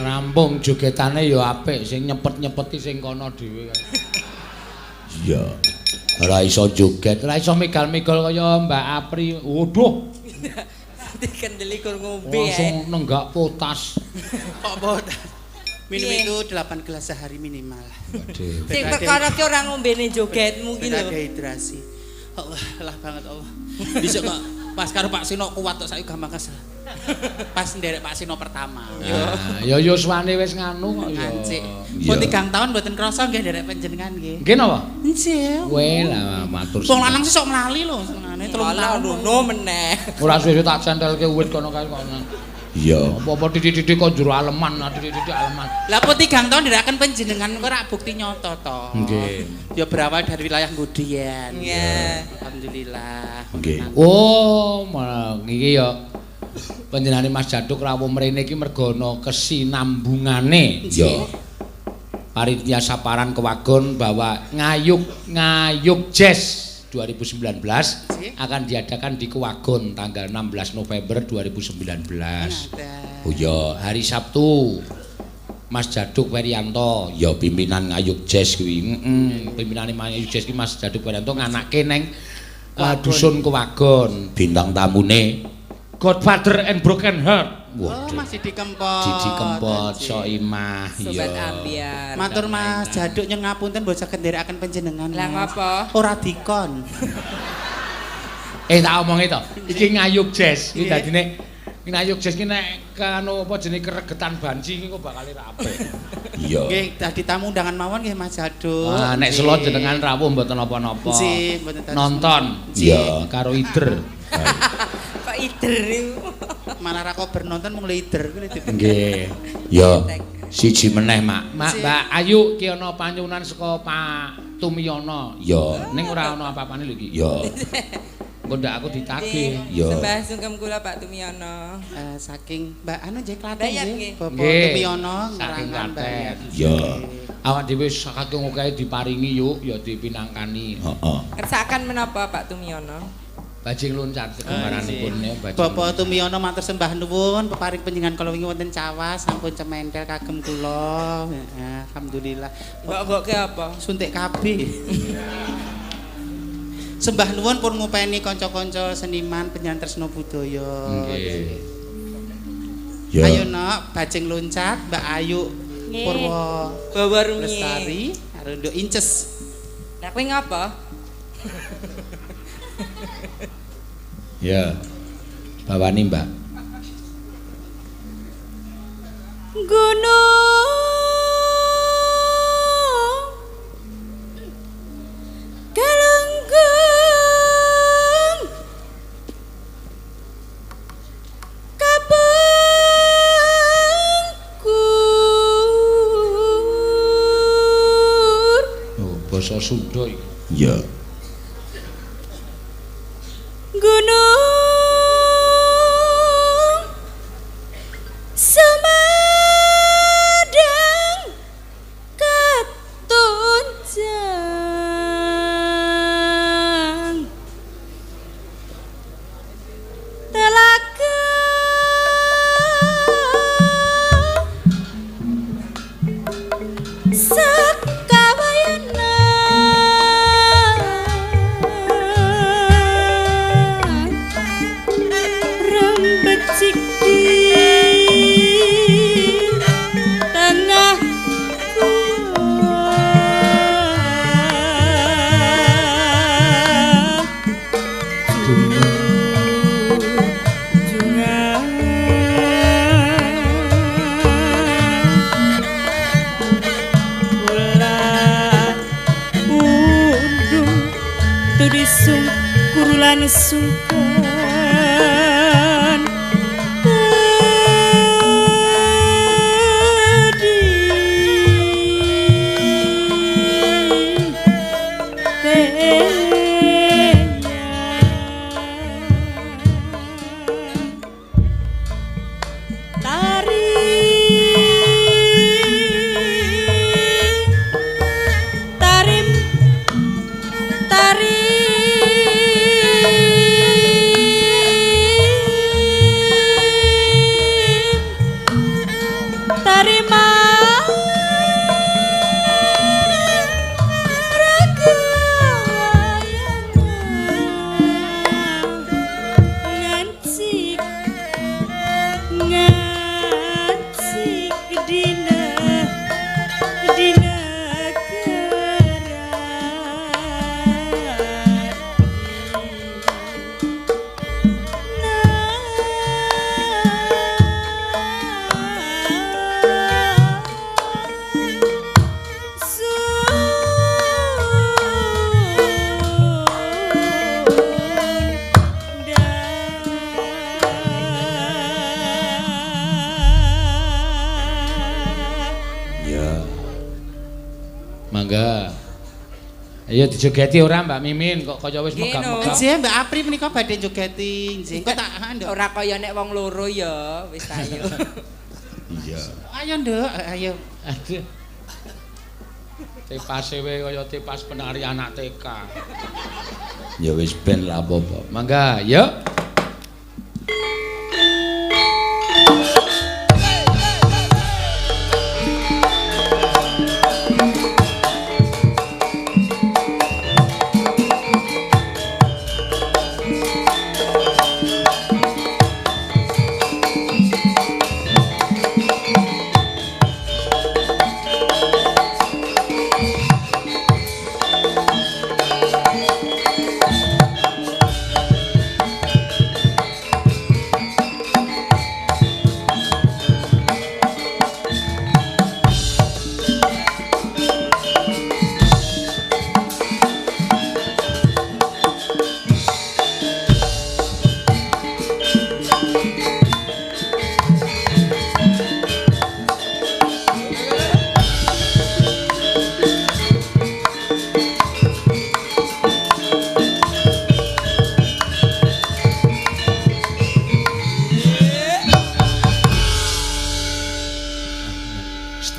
Rampung jogetane ya apik, sing nyepet-nyepeti sing kono dhewe. Iya. Ora iso joget, ora iso megal-megal kaya Mbak Apri. Waduh. Dikendeli kur ngombe ae. Langsung nenggak potas. Kok potas? Minum itu 8 gelas sehari minimal. Waduh. Sing perkara ki ora ngombene jogetmu ki lho. Dehidrasi. Allah, lah banget Allah. Besok kok pas karo Pak Sino kuat tok saiki gampang kesel. Pas nderek Pak Sino pertama. Ya yuswane wis nganu kok ya. Ngancik. Pun 3 tahun mboten krasa nggih nderek panjenengan nggih. Nggih napa? Nggih. Kowe lah matur. Wong lanang sih sok mlali lho senengane 3 tahun. Ngono meneh. Ora suwe-suwe tak centelke wit kono kae kok. Iya. Apa-apa titik-titik kok jero aleman, titik-titik aleman. Lah pun 3 tahun nderekaken panjenengan kok ora bukti nyata to. Nggih. Ya berawal dari wilayah Nggudian. Nggih. Alhamdulillah. Nggih. Oh, iki ya panjenengane Mas Jaduk rawuh mrene iki mergo ana kesinambungane. Ya. Panitia Saparan Kewagon bahwa Ngayuk Jazz 2019 akan diadakan di Kewagon tanggal 16 November 2019. Oh ya, hari Sabtu. Mas Jaduk Werianto, ya pimpinan Ngayuk Jazz kuwi. Heeh, pimpinane Ngayuk Jazz ki Mas Jaduk Werianto nganake neng dusun Kewagon. Bintang tamune Godfather and Broken Heart. Waduh. Oh, Mas Didi Kempot. Didi Kempot, Soimah, Sobat Ambyar. Matur Mas Jaduk nyuwun ngapunten mbok saged nderekaken panjenengan. Lah ngopo? Ora dikon. Tak omongi to. Iki Ngayuk Jazz. Iki dadine Ngayuk Jazz ki nek kanu apa jenenge keregetan banci iki kok bakal ra apik. Iya. Nggih, dadi tamu undangan mawon nggih Mas Jaduk. Ah, nek selo jenengan rawuh mboten napa-napa. Nggih, mboten nonton. Iya, karo ider. Kok ider niku? Malah ra kober nonton mung lider kuwi. Nggih. Ya, siji meneh, Mak. Mak, Mbak Ayu ki ana panyuwunan saka Pak Tumiyono. Ya, ning ora ana apa-apane lho iki. Ya. Engko ndak aku ditagih. Ya. Sembah sungkem kula Pak Tumiyono. Saking Mbak anu nggih Klaten nggih. Bapak Tumiyono saking Klaten. Ya. Awak dhewe saking akeh diparingi yuk ya dipinangkani. Heeh. Kersakan menapa Pak Tumiyono? Bajing loncat kemaranipun ya bajing. Bapak Tumiyono matur sembah nuwun peparing panjenengan kala wingi wonten Cawas sampun cementel kagem kula. Alhamdulillah. Mbok-mboke apa? Suntik KB. Sembah nuwun pun ngupeni kanca-kanca seniman penyanyi tresno budaya. Nggih. Ayo nok bajing loncat Mbak Ayu Purwo Bawa rumiyin. Lestari karo Nduk Inces. Lah kowe ngapa? Ya. Bawani, Mbak. Gunung Galunggung Kapengkur. Oh, basa Sunda iki. Iya. Gunung Sumedang Katunjang Telaga lan sungkan Ayo dijogeti ora Mbak Mimin kok kaya wis megap-megap. Nggih Mbak Apri menika badhe jogeti. Nggih kok tak nduk. Ora kaya nek wong loro ya, wis ayo. Iya. Ayo nduk, ayo. Aduh. Tepase we kaya tepas penari anak TK. Ya wis ben lah apa-apa. Mangga, yuk.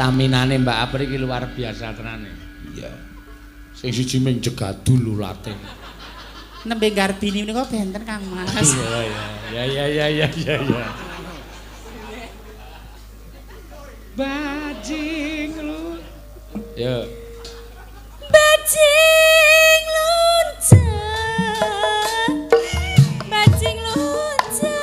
Staminane Mbak Apri iki luar biasa tenane. Iya. Sing siji ming jegadul ulate. Nembe garbini menika benten Kang Mas. Iya iya iya iya iya iya. Bajing lu. Yo. Bajing luncat. Bajing luncat.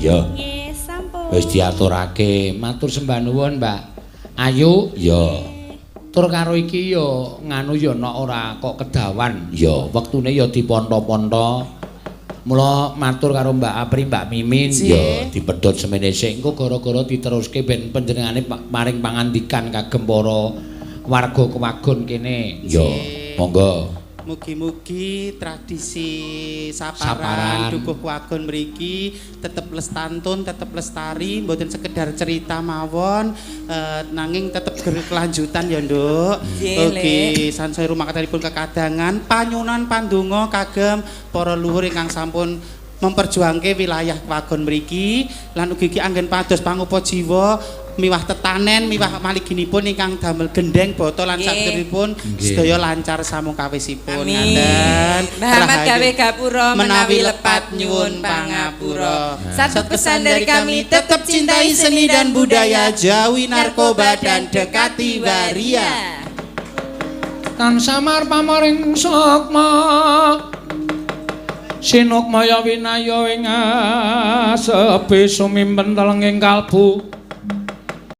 Ya. Nggih, sampun. Wis diaturake. Matur sembah nuwun, Mbak Ayu. Ya. Tur karo iki ya nganu ya nok ora kok kedawan. Ya, wektune ya diponto-ponto. Mula matur karo Mbak Apri, Mbak Mimin, ya dipedhot semene sik engko gara-gara diteruske ben panjenengane paring pangandikan kagem para warga Kewagon kene. Ya, monggo. Mugi-mugi tradisi Saparan. saparan Dukuh Kewagon mriki tetep lestantun, tetep lestari, mboten sekedar cerita mawon, nanging tetep berkelanjutan ya, Nduk. Oke, sansaya rumakatanipun kekadangan panyunan pandonga kagem para luhur ingkang sampun memperjuangke wilayah Kewagon mriki lan ugi ugi anggen pados pangupa jiwa miwah tetanen miwah maliginipun ingkang damel gendeng bata lan sakderipun sedaya lancar samungkawisipun. Amin. Ngaten. Muhammad Rahayu. gawe gapura menawi lepat nyuwun pangapura. Satu pesan dari kami, tetap cintai seni dan budaya, jauhi narkoba dan dekati waria. Tan samar pamaring sukma sinukmaya winaya ing asepi sumimpen telenging kalbu.